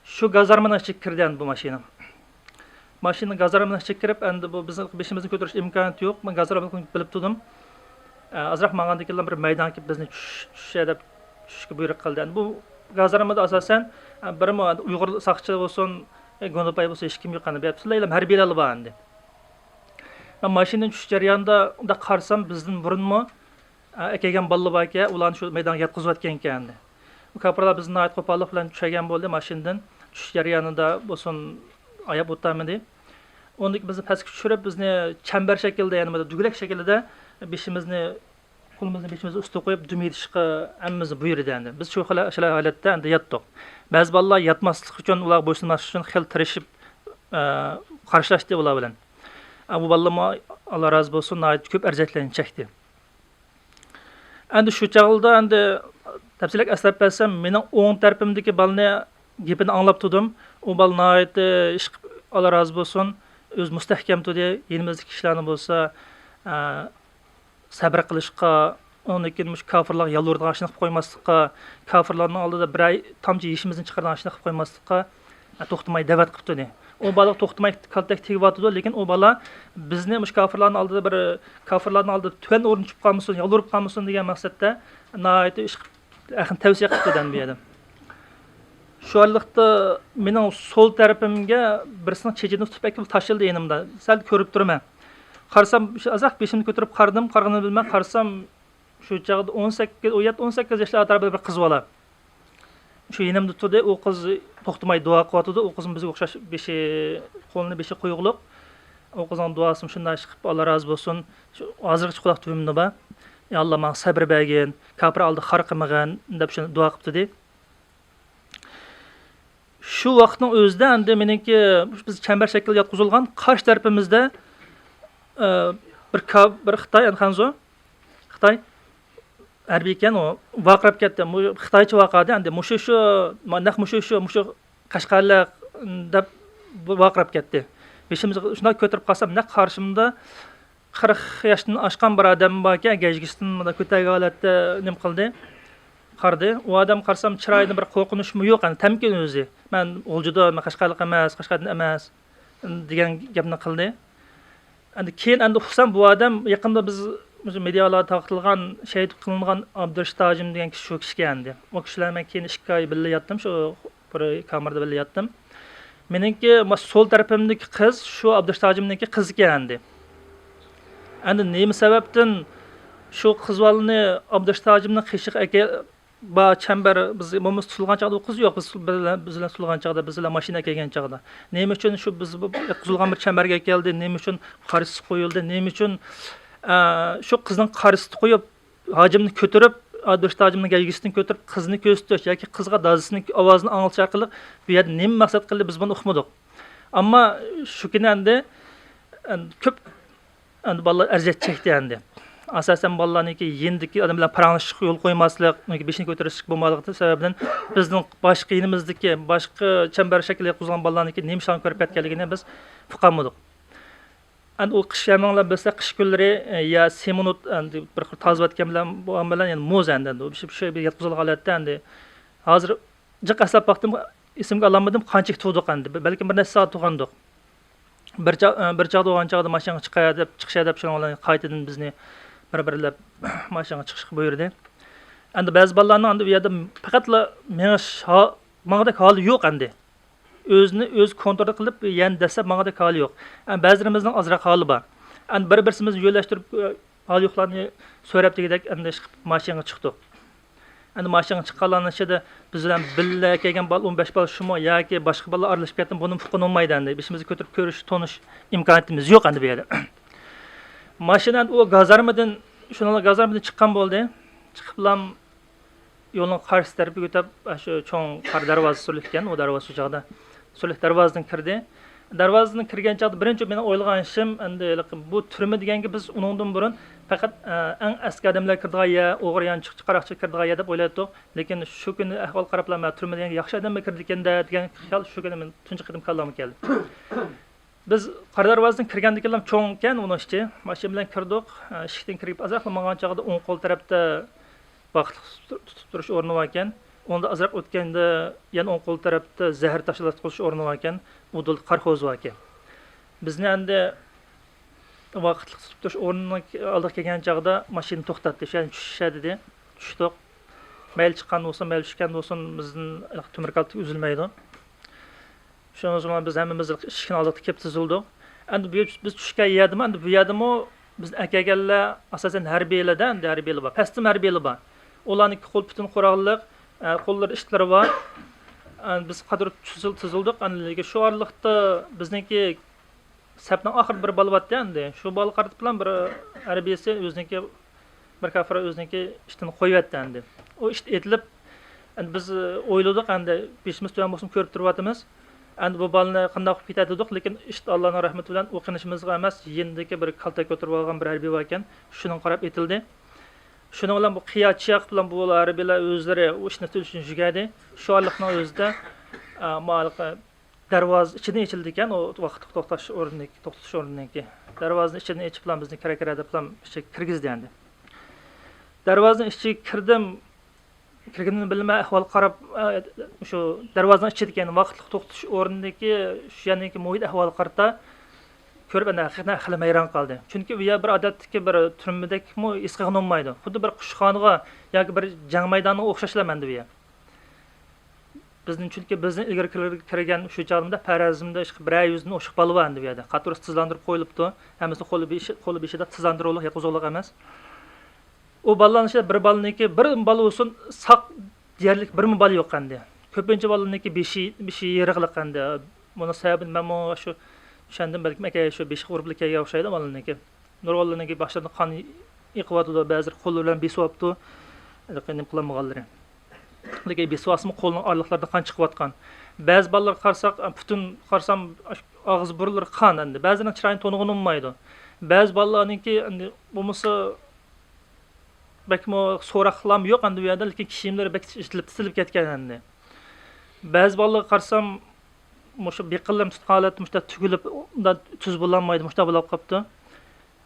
شۇ گازارمىنىڭ ئىچىگە كىردى ئەندى بۇ ماشىنا. ماشىنا گازارمىنىڭ ئىچىگە كىرىپ، ئەندى بۇ بىزنىڭ بېشىمىزنى كۆتۈرۈش ئىمكانىيىتى يوق. مەن گازارمىنى بىلىپ تۇردۇم. ئە، ئازراق ماڭغاندىن كېيىن بىر مەيدانغا كېلىپ بىزنى چۈش، چۈش دەپ چۈشۈشكە بۇيرۇق قىلدى. ئەندى بۇ گازارمىدا ئاساسەن، ئە، بىرمۇ ئۇيغۇر ساقچى بولسۇن، ئە، گۇندىپاي بولسۇن، ھېچكىم يوق ئەندى. پۈتۈنلەي ھەربىيلەرلا بار ئەندى. مەن ماشىنىدىن چۈشۈش جەريانىدا ئۇنداق قارىسام، بىزدىن بۇرۇنمۇ، ئە، ئەكەلگەن بالىلار باركەن، ئۇلارنى شۇ مەيدانغا ياتقۇزۇۋەتكەنىكەن ئەندى. بۇ كاپىرلار بىزنى ناھايىتى قوپاللىق بىلەن چۈشۈرگەن بولدى، ماشىنىدىن چۈشۈش جەريانىدا بولسۇن ئاياپ ئولتۇرمىدى. ئۇندىن كېيىن بىزنى پەسكە چۈشۈرۈپ، بىزنى چەمبەر شەكىلدە، يەنى بۇنداق دۈگىلەك شەكىلدە بېشىمىزنى، قولىمىزنى بېشىمىزنىڭ ئۈستىگە قويۇپ، دۈم يېتىشقا ھەممىمىزنى بۇيرۇدى ئەندى. بىز شۇ خىل، شۇ ھالەتتە ئەندى ياتتۇق. بەزى بالىلار ياتماسلىق ئۈچۈن، ئۇلارغا بويسۇنماسلىق ئۈچۈن خېلى تىرىشىپ، ئە، قارشىلاشتى ئۇلار بىلەن. ئە، بۇ بالىلارمۇ، ئاللا رازى بولسۇن، ناھايىتى كۆپ ئەرزىيەتلەرنى چەكتى. ئەندى شۇ چاغلىدا ئەندى تەپسىلىي ئەسلەپ بەرسەم، مېنىڭ ئوڭ تەرىپىمدىكى بالىنى گېپىنى ئاڭلاپ تۇردۇم. ئۇ بالا ناھايىتى ئىشقىپ، ئاللا رازى بولسۇن، ئۆزى مۇستەھكەم تۇردى. يېنىمىزدىكى كىشىلەرنى بولسا، ئە، سەبرى قىلىشقا، ئۇنىڭدىن كېيىن مۇشۇ كاپىرلارغا يالۋۇرىدىغان ئىشنى قىلىپ قويماسلىققا، كاپىرلارنىڭ ئالدىدا بىرەر تامچە يېشىمىزنى چىقىرىدىغان ئىشنى قىلىپ قويماسلىققا، ئە، توختىماي دەۋەت قىپتۇ ئۇنى. ئۇ بالا توختىماي كالتەك تېگىۋاتىدۇ، لېكىن ئۇ بالا بىزنى مۇشۇ كاپىرلارنىڭ ئالدىدا بىر، كاپىرلارنىڭ ئالدىدا تۆۋەن ئورۇندا چۈشۈپ قالمىسۇن، يالۋۇرۇپ قالمىسۇن دېگەن مەقسەتتە ناھايىتى ئىش قىپ-، ئەخنى تەۋسىيە قىپتۇ دەم بۇ يەردە. شۇ ئارىلىقتا مېنىڭ سول تەرىپىمگە بىرسىنىڭ چېچىدىن تۇتۇپ ئەكىپ تاشلىدى يېنىمدا. سەل كۆرۈپ تۇرىمەن. قارىسام، شۇ ئازراق بېشىمنى كۆتۈرۈپ قارىدىم، قارىغىنىنى بىلمەي قارىسام، شۇ چاغدا ئون سەككىز، ئون يەتتە، ئون سەككىز ياشلار ئاتراپىدا بىر قىز بالا. شۇ يېنىمدا تۇردى، ئۇ قىز توختىماي دۇئا قىلىۋاتىدۇ. ئۇ قىزمۇ بىزگە ئوخشاش بېشى، قولىنى بېشى قويغۇلۇق. ئۇ قىزنىڭ دۇئاسىمۇ شۇنداق ئىش قىلىپ، ئاللا رازى بولسۇن. شۇ ھازىرغىچە قۇلاق تۈۋىمدە بار. يا ئاللا، ماڭا سەبرى بەرگىن، كاپىر ئالدىدا خار قىلمىغىن، دەپ شۇنداق دۇئا قىپتىدى. شۇ ۋاقىتنىڭ ئۆزىدە ئەندى مېنىڭكى، بىز چەمبەر شەكىلدە ياتقۇزۇلغان قارشى تەرىپىمىزدە، ئە، بىر كا-، بىر خىتاي، ئەنخەنزۇ خىتاي ھەربىي ئىكەن، ئۇ ۋارقىراپ كەتتى. مۇ-، خىتايچە ۋارقىرىدى ئەندى. مۇشۇ شۇ، ما-، نەق مۇشۇ شۇ، مۇشۇ قەشقەرلىق دەپ بۇ ۋارقىراپ كەتتى. بېشىمىزنى شۇنداق كۆتۈرۈپ قارىسام، نەق قارشىمدا قىرىق ياشتىن ئاشقان بىر ئادەم باركەن، گەجگىسىدىن مۇنداق كۆتەرگەن ھالەتتە نېمە قىلدى، قارىدى. ئۇ ئادەم قارىسام، چىرايىدا بىر قورقۇنچمۇ يوق، يەنى تەمكىن ئۆزى. مەن غۇلجىدا، مەن قەشقەرلىق ئەمەس، قەشقەردىن ئەمەس، دېگەن گەپنى قىلدى. ئەندى كېيىن ئەندى ئۇقسام، بۇ ئادەم يېقىندا بىز مۇشۇ مېدىيالاردا تارقىتىلغان، شېھىت قىلىنغان ئابدۇرېشىت ھاجىم دېگەن كىشى، شۇ كىشىكەن ئەندى. ئۇ كىشى بىلەن مەن كېيىن ئىككى ئاي بىللە ياتتىم، شۇ بىر كامېردا بىللە ياتتىم. مېنىڭكى مۇشۇ سول تەرىپىمدىكى قىز شۇ ئابدۇرېشىت ھاجىمنىڭكى قىزىكەن ئەندى. ئەندى نېمە سەۋەبتىن شۇ قىز بالىنى ئابدۇرېشىت ھاجىمنىڭ قېشىغا ئەكە-، بار چەمبەر، بىز مومىس تۇتۇلغان چاغدا ئۇ قىز يوق، بىز بىلەن، بىز بىلەن تۇتۇلغان چاغدا، بىز بىلەن ماشىنا ئەكەلگەن چاغدا. نېمە ئۈچۈن شۇ بىز بۇ ياتقۇزۇلغان بىر چەمبەرگە ئەكەلدى، نېمە ئۈچۈن قارشىسى قويۇلدى، نېمە ئۈچۈن، ئە، شۇ قىزنىڭ قارشىسىدا قويۇپ، ھاجىمنى كۆتۈرۈپ، ئابدۇرېشىت ھاجىمنىڭ گەجگىسىدىن كۆتۈرۈپ، قىزنى كۆرسىتىش ياكى قىزغا دادىسىنىڭ ئاۋازىنى ئاڭلىتىش ئارقىلىق بۇ يەردە نېمە مەقسەت قىلدى، بىز بۇنى ئۇقمىدۇق. ئەمما شۇ كۈنى ئەندى، ئەندى كۆپ ئەندى بالىلار ئەزىيەت چەكتى ئەندى. ئاساسەن بالىلارنىڭكى يېنىدىكى ئادەم بىلەن پاراڭلىشىشقا يول قويماسلىق، ئۇنىڭكى بېشىنى كۆتۈرۈشلۈك بولماسلىقى سەۋەبىدىن بىزنىڭ باشقا يېنىمىزدىكى، باشقا چەمبەر شەكلى قۇرۇلغان بالىلارنىڭكى نېمە ئىشلارنى كۆرۈپ كەتكەنلىكىنى بىز ئۇقالمىدۇق. ئەندى ئۇ قىش ھەممىڭلار بىلسە، قىش كۈنلىرى، ئە، يا سېمونت، ئەندى بىر خىل تازىۋەتكەن بىلەن، بولغان بىلەن يەنە مۇز ئەندى، ئەندى شۇ، شۇ ياتقۇزۇلغان ھالەتتە ئەندى. ھازىر جىق ئەسلەپ باقتىم، ئېسىمگە ئالالمىدىم، قانچىلىك تۇردۇق ئەندى. بەلكىم بىر نەچچە سائەت تۇرغاندۇق. بىر چا-، ئە، بىر چاغدا بولغان چاغدا ماشىنىغا چىقاي دەپ، چىقىشاي دەپ، شۇنىڭ بىلەن قايتىدىن بىزنى بىر-بىرلەپ ماشىنىغا چىقىشقا بۇيرۇدى. ئەمدى بەزى بالىلارنىڭ ئەمدى ئۇ يەردە پەقەتلا مېڭىش ھا-، ماڭغۇدەك ھالى يوق ئەمدى. ئۆزىنى ئۆزى كونترول قىلىپ، يەنە دەسسەپ ماڭغۇدەك ھالى يوق. ئەمدى بەزىلىرىمىزنىڭ ئازراق ھالى بار. ئەمدى بىر-بىرسىمىزنى يۆلەشتۈرۈپ، ھالى يوقلارنى سۆرەپ دېگۈدەك ئەمدى ئىشقىپ ماشىنىغا چىقتۇق. ئەمدى ماشىنىغا چىققانلارنىڭ ئىچىدە بىز بىلەن بىللە كەلگەن بالا ئون بەش بالا شۇمۇ ياكى باشقا بالىلار ئارىلىشىپ كەتتىمۇ، بۇنىمۇ ئۇققىلى بولمايدۇ ئەمدى. بېشىمىزنى كۆتۈرۈپ كۆرۈش، تونۇش ئىمكانىيىتىمىز يوق ئەمدى بۇ يەردە. ماشىنا ئەمدى ئۇ گازارمىدىن، شۇنىڭلا گازارمىدىن چىققان بولدى. چىقىپلام يولنىڭ قارشى تەرىپىگە ئۆتۈپ، شۇ چوڭ قارا دەرۋازا سۈرۈلۈپ ئىكەن، ئۇ دەرۋازا شۇ چاغدا سۈرۈلۈپ، دەرۋازىدىن كىردى. دەرۋازىدىن كىرگەن چاغدا بىرىنچى مېنىڭ ئويلىغان ئىشىم، ئەمدى ھېلىقى بۇ تۈرمە دېگەنگە بىز ئۇنىڭدىن بۇرۇن پەقەت، ئە، ئەڭ ئەسكى ئادەملەر كىرىدىغان يەر، ئوغرى، يانچۇقچى، قاراقچى كىرىدىغان يەر دەپ ئويلايتتۇق. لېكىن شۇ كۈنى ئەھۋال قاراپلا، مەن تۈرمە دېگەنگە ياخشى ئادەممۇ كىرىدىكەن-دە دېگەن خىيال شۇ كۈنى مېنىڭ تۇنجى قېتىم كاللامغا كەلدى. بىز قارا دەرۋازىدىن كىرگەندىكىنلا چوڭ ئىكەن ئۇنىڭ ئىچى. ماشىنا بىلەن كىردۇق. ئىشىكتىن كىرىپ ئازراقلا ماڭغان چاغدا ئوڭ قول تەرەپتە ۋاقىتلىق تۇتۇپ تۇرۇش ئورنى باركەن. ئۇندا ئازراق ئۆتكەندە يەنە ئوڭ قول تەرەپتە زەھەر تاشلاتقۇزۇش ئورنى باركەن. ئۇ دۇلدا قارا ھوز باركەن. بىزنى ئەمدى ۋاقىتلىق تۇتۇپ تۇرۇش ئورنىنىڭ ئالدىغا كەلگەن چاغدا ماشىنا توختاتتى. شۇ يەردىن چۈشۈشە دېدى. چۈشتۇق. مەيلى چىققان بولسۇن، مەيلى چۈشكەن بولسۇن، بىزدىن تۆمۈر كالتە ئۈزۈلمەيدۇ. شۇنىڭ بىلەن بىز ھەممىمىز ئىشىكنىڭ ئالدىغا كېلىپ تىزىلدۇق. ئەمدى بۇ، بىز چۈشكەن يەردىمۇ، ئەمدى بۇ يەردىمۇ بىزنى ئەكەلگەنلەر ئاساسەن ھەربىيلەردە، ئەمدى ھەربىيلەر بار، پەستىمۇ ھەربىيلەر بار. ئۇلارنىڭكى قول پۈتۈن قوراللىق، ئە، قوللىرىدا ئىتلىرى بار. ئە، بىز قاتار تىزىل-، تىزىلدۇق. ئەمدى شۇ ئارىلىقتا بىزنىڭكى سەپنىڭ ئاخىرىدا بىر بالا بارتتى ئەمدى. شۇ بالىغا قارىتىپلا بىر ھەربىيسى ئۆزىنىڭكى بىر كاپىر ئۆزىنىڭكى ئىتىنى قويۇۋەتتى ئەمدى. ئۇ ئىت ئېتىلىپ، ئەمدى بىز ئويلىدۇق، ئەمدى بېشىمىز تۆۋەن بولسىمۇ كۆرۈپ تۇرۇۋاتىمىز. ئەمدى بۇ بالىنى قانداق قىلىپ كېتەر دېدۇق، لېكىن ئىت ئاللانىڭ رەھمىتى بىلەن ئۇ قېنىشىمىزغا ئەمەس، يېنىدىكى بىر كالتا كۆتۈرۈپ ئالغان بىر ھەربىي بار ئىكەن، شۇنىڭغا قاراپ ئېتىلدى. شۇنىڭ بىلەن بۇ قىيا چىياق بىلەن بۇ ھەربىيلەر ئۆزلىرى ئۇ ئىتنى تۇتۇش ئۈچۈن يۈگۈردى. شۇ ئارىلىقنىڭ ئۆزىدە، ئە، ماۋۇ دەرۋازا ئىچىدىن ئېچىلىدىكەن، ئۇ ۋاقىتلىق توختاش ئورنىنىڭكى، توختىتىش ئورنىنىڭكى. دەرۋازىنى ئىچىدىن ئېچىپلا بىزنى كىرە، كىرە دەپلا ئىچىگە كىرگۈزدى ئەمدى. دەرۋازىنىڭ ئىچىگە كىردىم. كىرگىنىمنى بىلمەي ئەھۋال قاراپ، ئە، شۇ دەرۋازىنىڭ ئىچىدىكەن، ۋاقىتلىق توختىتىش ئورنىدىكى شۇ يەرنىڭكى مۇھىت ئەھۋالىغا قارىتا كۆرۈپ، ئەنە ھەقىقەتەن خېلى ھەيران قالدى. چۈنكى ئۇ يەر بىر ئادەتتىكى بىر تۈرمىدەكمۇ ھېس قىلغىلى بولمايدۇ. خۇددى بىر قۇشخانىغا ياكى بىر جەڭ مەيدانىغا ئوخشاشلا مەندە ئۇ يەر. بىزدىن، چۈنكى بىزدىن ئىلگىرى كىر-، كىرگەن شۇ چاغدا پەرەزىمدە بىرەر يۈزدىن ئوشۇق بالا بار ئەمدى بۇ يەردە. قاتۇرۇس تىزلاندۇرۇپ قويۇلۇپتۇ. ھەممىسى قولى بېشى، قولى بېشىدا تىزلاندۇرۇۋالغان، ياتقۇزۇۋالغان ئەمەس. ئۇ بالىلارنىڭ ئىچىدە بىر بالىنىڭكى، بىر بالا بولسۇن ساق دېيەرلىك بىرمۇ بالا يوق ئەمدى. كۆپىنچە بالىنىڭكى بېشى، بېشى يېرىقلىق ئەمدى. بۇنىڭ سەۋەبىنى مەنمۇ شۇ چۈشەندىم، بەلكىم ئەكە شۇ بېشىغا ئۇرۇپلا كەلگەن ئوخشايدۇ بالىنىڭكى. نۇرغۇنلىرىنىڭكى باشلىرىدىن قان ئېقىۋاتىدۇ، بەزىلىرى قوللىرى بىلەن بېسىۋاپتۇ. ھېلىقى نېمە قىلالمىغانلىرى. لېكىن بېسىۋالسىمۇ قولىنىڭ ئارىلىقلىرىدىن قان چىقىۋاتقان. بەزى بالىلارغا قارىساق، پۈتۈن قارىسام، ئاغزى بۇرۇنلىرى قان ئەمدى. بەزىلىرىنىڭ چىرايىنى تونۇغىلى بولمايدۇ. بەزى بالىلارنىڭكى ئەمدى بولمىسا بەكمۇ سوراقلارمۇ يوق ئەمدى بۇ يەردە، لېكىن كىيىملىرى بەك ئېتىلىپ تىتىلىپ كەتكەن ئەمدى. بەزى بالىلارغا قارىسام، مۇشۇ بېقىنلىرىنى تۇتقان ھالەتتە مۇشۇنداق تۈگۈلۈپ، مۇنداق تۈز بولالمايدۇ، مۇشۇنداق بولۇپ قاپتۇ.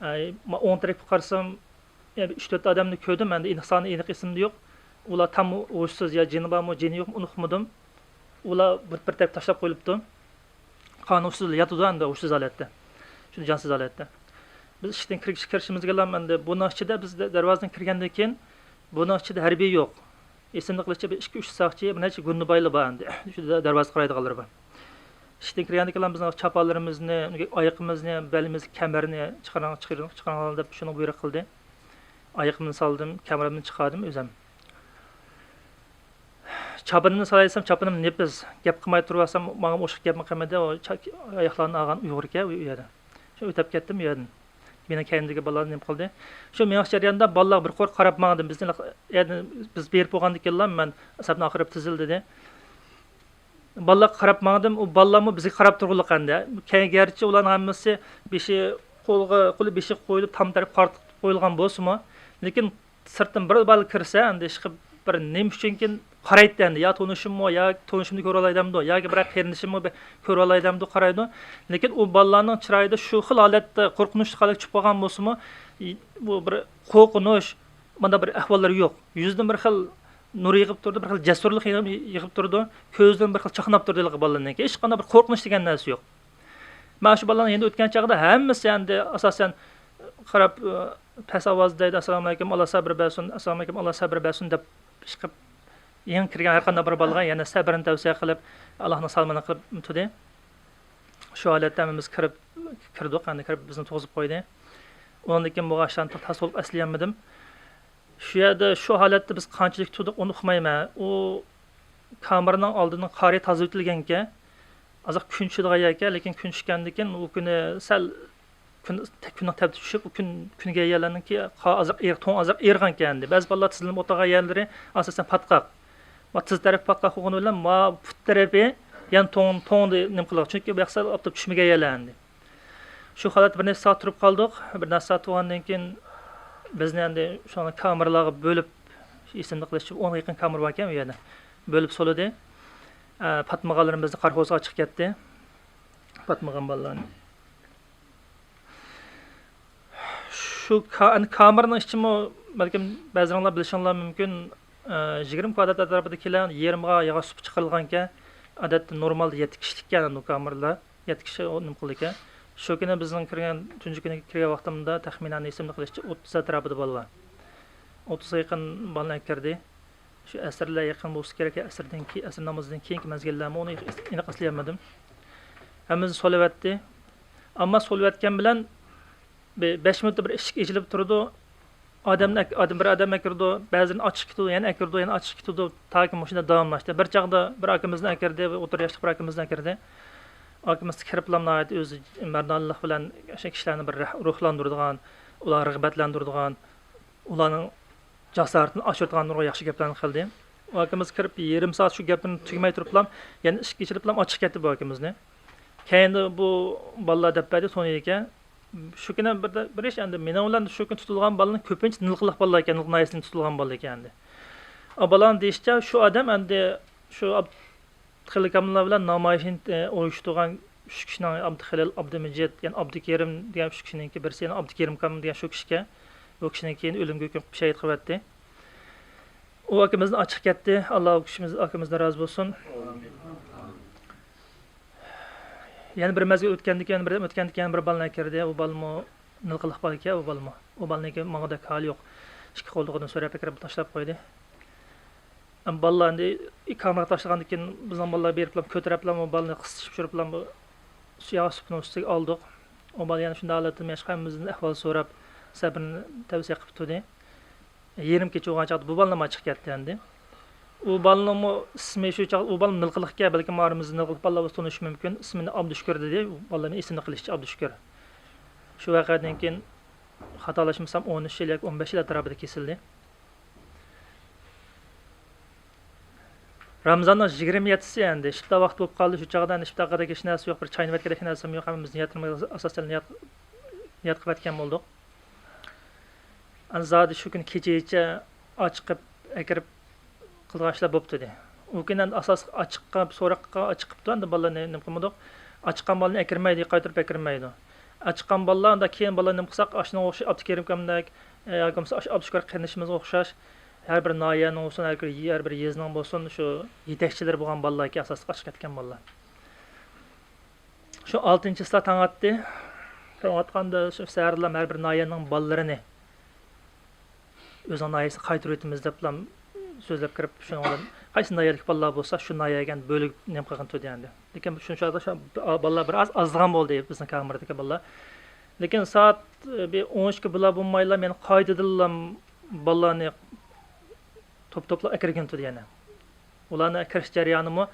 ئەي، ما-، ئوڭ تەرەپكە قارىسام، يەنە بىر ئۈچ تۆت ئادەمنى كۆردۈم، مەندە ئېنىق سانى ئېنىق ئېسىمدە يوق. ئۇلار تاممۇ ھوشسىز، يا جېنى بارمۇ، جېنى يوقمۇ، ئۇنۇقمىدىم. ئۇلار بىر، بىر تەرەپكە تاشلاپ قويۇلۇپتۇ. قانۇنسىز ياتىدۇ ئەمدى، ھوشسىز ھالەتتە. شۇ جانسىز ھالەتتە. بىز ئىشىكتىن كىرىش-، كىرىشىمىزگىلا ئەمدى بۇنىڭ ئىچىدە، بىز دە-، دەرۋازىدىن كىرگەندىن كېيىن بۇنىڭ ئىچىدە ھەربىي يوق. ئېسىمدە قېلىشىچە بىر ئىككى، ئۈچ ساقچى، بىر نەچچە گۇندىبايلار بار ئەمدى. شۇ دە-، دەرۋازا قارايدىغانلىرى بار. ئىشىكتىن كىرگەندىكىلا بىزنىڭ چاپانلىرىمىزنى، ئايىغىمىزنى، بەلىمىزدىكى كەمەرنى چىقىرىڭ، چىقىرىڭ، چىقىرىڭلار دەپ شۇنى بۇيرۇق قىلدى. ئايىغىمنى سالدىم، كەمىرىمنى چىقاردىم ئۆزۈم. چاپىنىمنى سالاي دېسەم، چاپىنىم نېپىز. گەپ قىلماي تۇرۇۋالسام، ماڭا ئوشۇق گەپمۇ قىلمىدى. ئۇ چا-، ئاياقلارنى ئالغان ئۇيغۇر ئىكەن ئۇ يەردە. شۇ ئۆتۈپ كەتتىم ئۇ يەردىن. مېنىڭ كەينىمدىكى بالىلار نېمە قىلدى؟ شۇ مېڭىش جەريانىدا بالىلارغا بىر قۇر قاراپ ماڭدىم. بىزنى، يەنى بىز بېرىپ بولغاندىن كېيىنلا مەن سەپنىڭ ئاخىرىغا تىزىل دېدى. بالىلارغا قاراپ ماڭدىم. ئۇ بالىلارمۇ بىزگە قاراپ تۇرغانلىق ئەمدى. كەينى گەرچە ئۇلارنىڭ ھەممىسى بېشى قولغا، قولى بېشىغا قويۇلۇپ، تام تەرەپ قارىتىپ قويۇلغان بولسىمۇ، لېكىن سىرتتىن بىر بالا كىرسە، ئەمدى ئىشقىلىپ بىر نېمە ئۈچۈنكىن قارايتتى ئەمدى. يا تونۇشۇممۇ، يا تونۇشۇمنى كۆرۈۋالاي دەمدۇ، ياكى بىرەر قېرىندىشىممۇ بىر كۆرۈۋالاي دەمدۇ قارايدۇ. لېكىن ئۇ بالىلارنىڭ چىرايىدا شۇ خىل ھالەتتە قورقۇنچلۇق ھالەتكە چۈشۈپ قالغان بولسىمۇ، ئى، بۇ بىر قورقۇنچ، مانداق بىر ئەھۋاللىرى يوق. يۈزىدىن بىر خىل نۇر يېغىپ تۇرىدۇ، بىر خىل جەسۇرلۇق يېغىپ، يېغىپ تۇرىدۇ. كۆزىدىن بىر خىل چاقناپ تۇرىدۇ ھېلىقى بالىلارنىڭكى. ھېچقانداق بىر قورقۇنچ دېگەن نەرسە يوق. مەن شۇ بالىلارنىڭ يېنىدا ئۆتكەن چاغدا ھەممىسى ئەمدى ئاساسەن قاراپ، ئى، پەس ئاۋازدا دەيدۇ، ئەسسالامۇئەلەيكۇم، ئاللا سەبرى بەرسۇن، ئەسسالامۇئەلەيكۇم، ئاللا سەبرى بەرسۇن دەپ ئىشقىپ، يېڭى كىرگەن ھەر قانداق بىر بالىغا يەنە سەبرىنى تەۋسىيە قىلىپ، ئاللانىڭ سالىمىنى قىلىپ تۇردى. شۇ ھالەتتە ھەممىمىز كىرىپ، كىردۇق، ئەمدى كىرىپ بىزنى تۇرغۇزۇپ قويدى. ئۇنىڭدىن كېيىن بولغان ئىشلارنى تاس بولۇپ ئەسلىيەلمىدىم. شۇ يەردە شۇ ھالەتتە بىز قانچىلىك تۇردۇق، ئۇنى ئۇقمايمەن. ئۇ كامېرنىڭ ئالدىنىڭ قارى تازىلىۋېتىلگەنكەن. ئازاق كۈن چۈشىدىغان يەركەن، لېكىن كۈن چۈشكەندىن كېيىن ئۇ كۈنى سەل كۈن، كۈننىڭ تەپتى چۈشۈپ، ئۇ كۈن، كۈنگە يەرلەرنىڭكى قا-، ئازاق ئېرىق، توڭ ئازاق ئېرىغانكەن ئەمدى. بەزى بالىلار تىزلىنىپ ئولتۇرغان يەرلىرى ئاساسەن پاتقاق. ما تىز تەرەپ پاتقاق بولغىنى بىلەن ما پۇت تەرىپى يەنە توڭ، توڭدا نېمە قىلغان. چۈنكى بۇ ياقسا ئاپتاپ چۈشمىگەن يەرلەر ئەمدى. شۇ ھالەتتە بىر نەچچە سائەت تۇرۇپ قالدۇق. بىر نەچچە سائەت تۇرغاندىن كېيىن بىزنى ئەمدى شۇ كامېرلارغا بۆلۈپ، ئېسىمدە قېلىشىچە ئونغا يېقىن كامېرا باركەن ئۇ يەردە. بۆلۈپ سولىدى. ئە، پاتمىغانلىرىمىزنى قارا قوزغا چىقىپ كەتتى. پاتمىغان بالىلارنى. شۇ كا-، ئەنە كامېرنىڭ ئىچىمۇ بەلكىم بەزىلەرنىڭ بىلىشىڭلار مۇمكىن، ئە، يىگىرمە كۋادرات ئەتراپىدا كېلەن يېرىمغا ياغاچ سۇپا چىقىرىلغانكەن. ئادەتتە نورمالدا يەتتە كىشىلىككەن ئۇ كامېرلار. يەتتە كىشى ئۇ نېمە قىلىدىكەن. شۇ كۈنى بىزنىڭ كىرگەن، تۇنجى كۈنى كىرگەن ۋاقتىمدا تەخمىنەن ئېسىمدە قېلىشىچە ئوتتۇز ئەتراپىدا بالا بار. ئوتتۇزغا يېقىن بالىنى ئەكىردى. شۇ ئەسىرلەر يېقىن بولسا كېرەك، ئەسىردىن كېيىن، ئەسىر نامىزىدىن كېيىنكى مەزگىللەرمۇ، ئۇنى ئېنىق ئەسلىيەلمىدىم. ھەممىمىزنى سولىۋەتتى. ئەمما سولىۋەتكەن بىلەن بىر بەش مىنۇتتا بىر ئىشىك ئېچىلىپ تۇرىدۇ. ئادەمنى ئەك-، ئادەم، بىر ئادەم ئەكىرىدۇ، بەزىدىن ئاچىقىپ كېتىدۇ، يەنە ئەكىرىدۇ، يەنە ئاچىقىپ كېتىدۇ. تاكى مۇشۇنداق داۋاملاشتى. بىر چاغدا بىر ئاكىمىزنى ئەكىردى، ئوتتۇرا ياشلىق بىر ئاكىمىزنى ئەكىردى. ئاكىمىز كىرىپلا ناھايىتى ئۆزى مەردانىلىق بىلەن شۇ كىشىلەرنى بىر رەھ-، روھلاندۇرىدىغان، ئۇلارنى رىغبەتلەندۈرىدىغان، ئۇلارنىڭ جاسارىتىنى ئاشۇرىدىغان نۇرغۇن ياخشى گەپلەرنى قىلدى. ئۇ ئاكىمىز كىرىپ يېرىم سائەت شۇ گەپنى تۈگىمەي تۇرۇپلا يەنە ئىشىك ئېچىلىپلا ئاچىقىپ كەتتى بۇ ئاكىمىزنى. كەينىدە بۇ بالىلار دەپ بەردى، تونۇيدىكەن. شۇ كۈنى بىر، بىر ئىش ئەمدى مېنىڭ بىلەن شۇ كۈنى تۇتۇلغان بالىلارنىڭ كۆپىنچىسى نىلقىلىق بالىلار ئىكەن، نىلقا ناھىيەسىدىن تۇتۇلغان بالىلار ئىكەن ئەمدى. ئا، بالىلارنىڭ دېيىشىچە شۇ ئادەم ئەمدى شۇ ئابدۇخېلىق ئەمىنلار بىلەن نامايىشنى، ئە، ئۇيۇشتۇرغان ئۈچ كىشىنىڭ، ئابدۇخېلىل، ئابدۇمىجىت، يەنى ئابدۇكېرىم دېگەن ئۈچ كىشىنىڭكى بىرسى، يەنى ئابدۇكېرىم ئاكام دېگەن شۇ كىشىكەن. بۇ كىشىنىڭ كېيىن ئۆلۈمگە ھۆكۈم قىلىپ شېھىت قىلىۋەتتى. ئۇ ئاكىمىزنى ئاچىقىپ كەتتى. ئاللا ئۇ كىشىمىز، ئاكىمىزدىن رازى بولسۇن. يەنە بىر مەزگىل ئۆتكەندىن كېيىن، بىر دەم ئۆتكەندىن كېيىن بىر بالىنى ئەكىردى. ئۇ بالىمۇ نىلقىلىق بالا ئىكەن، ئۇ بالىمۇ. ئۇ بالىنىڭكى ماڭغۇدەك ھالى يوق. ئىككى قولتۇقىدىن سۆرەپ ئەكىرىپ تاشلاپ قويدى. ئەمما بالىلار ئەمدى كامېرغا تاشلىغاندىن كېيىن بىزنىڭ بالىلار بېرىپلا كۆتۈرۈپلا بۇ بالىنى قىستىشىپ چۈشۈرۈپلا بۇ سۇ ياغاچ سۇپىنىڭ ئۈستىگە ئالدۇق. ئۇ بالا يەنە شۇنداق ھالەتتە مېڭىشقا ھەممىمىزدىن ئەھۋال سوراپ، سەبرىنى تەۋسىيە قىلىپ تۇردى. يېرىم كېچە بولغان چاغدا بۇ بالىلارمۇ چىقىپ كەتتى ئەمدى. ئۇ بالىنىڭمۇ ئىسمى شۇ چاغ، ئۇ بالا نىلقىلىقكەن، بەلكىم ئارىمىزدا نىلقىلىق بالىلار بولسا تونۇشى مۇمكىن. ئىسمىنى ئابدۇشۈكۈر دېدى. ئۇ بالىنىڭ ئېسىمدە قېلىشىچە ئابدۇشۈكۈر. شۇ ۋەقەدىن كېيىن خاتالاشمىسام ئون ئۈچ يىل ياكى ئون بەش يىل ئەتراپىدا كېسىلدى. رامىزاننىڭ يىگىرمە يەتتىسى ئەمدى ئىپتار ۋاقتى بولۇپ قالدى. شۇ چاغدا ئەمدى ئىپتار قىلغۇدەك ھېچ نەرسە يوق، بىر چاينىۋەتكۈدەك نەرسىمۇ يوق. ھەممىمىز نىيەتنى ئاساسەن نىيەت، نىيەت قىلىۋەتكەن بولدۇق. ئەمدى زادى شۇ كۈنى كېچىچە ئاچىقىپ ئەكىرىپ قىلىدىغان ئىشلار بوپتۇ دېدى. ئۇ كۈنى ئەمدى ئاساسلىق ئاچىققان، سوراققا ئاچىقىپتۇ، ئەمدى بالىلارنى نېمە قىلمىدۇق. ئاچىققان بالىنى ئەكىرمەيدۇ، قايتۇرۇپ ئەكىرمەيدۇ. ئاچىققان بالىلار ئەمدى كېيىن بالىلار نېمە قىلساق، ئاشۇنىڭغا ئوخشاش ئابدۇكېرىم ئاكامدەك، ئە، ياكى بولمىسا ئاشۇ ئابدۇشۈكۈر قېرىندىشىمىزغا ئوخشاش، ھەر بىر ناھىيەنىڭ بولسۇن، ھەر بىر، ھەر بىر يېزىنىڭ بولسۇن، شۇ يېتەكچىلىرى بولغان بالىلاركەن ئاساسلىق ئاچىقىپ كەتكەن بالىلار. شۇ ئالتىنچى چىسلا تاڭ ئاتتى. تاڭ ئاتقاندا شۇ سەھەردىلا ھەر بىر ناھىيەنىڭ بالىلىرىنى ئۆزىنىڭ ناھىيەسىگە قايتۇرۇۋېتىمىز دەپلا سۆزلەپ كىرىپ، شۇنىڭ بىلەن قايسى ناھىيەدىكى بالىلار بولسا، شۇ ناھىيەگە بۆلۈپ نېمە قىلغىن تۇردى ئەمدى. لېكىن شۇ چاغدا شۇ بالىلار بىر ئاز ئازلىغان بولدى بىزنىڭ كامېردىكى بالىلار. لېكىن سائەت، ئى، بىر ئون ئىككى بىلا بولمايلا، مەن قايتىدىنلا بالىلارنى توپ-توپلاپ ئەكىرگىن تۇردى يەنە. ئۇلارنى ئەكىرىش جەريانىمۇ،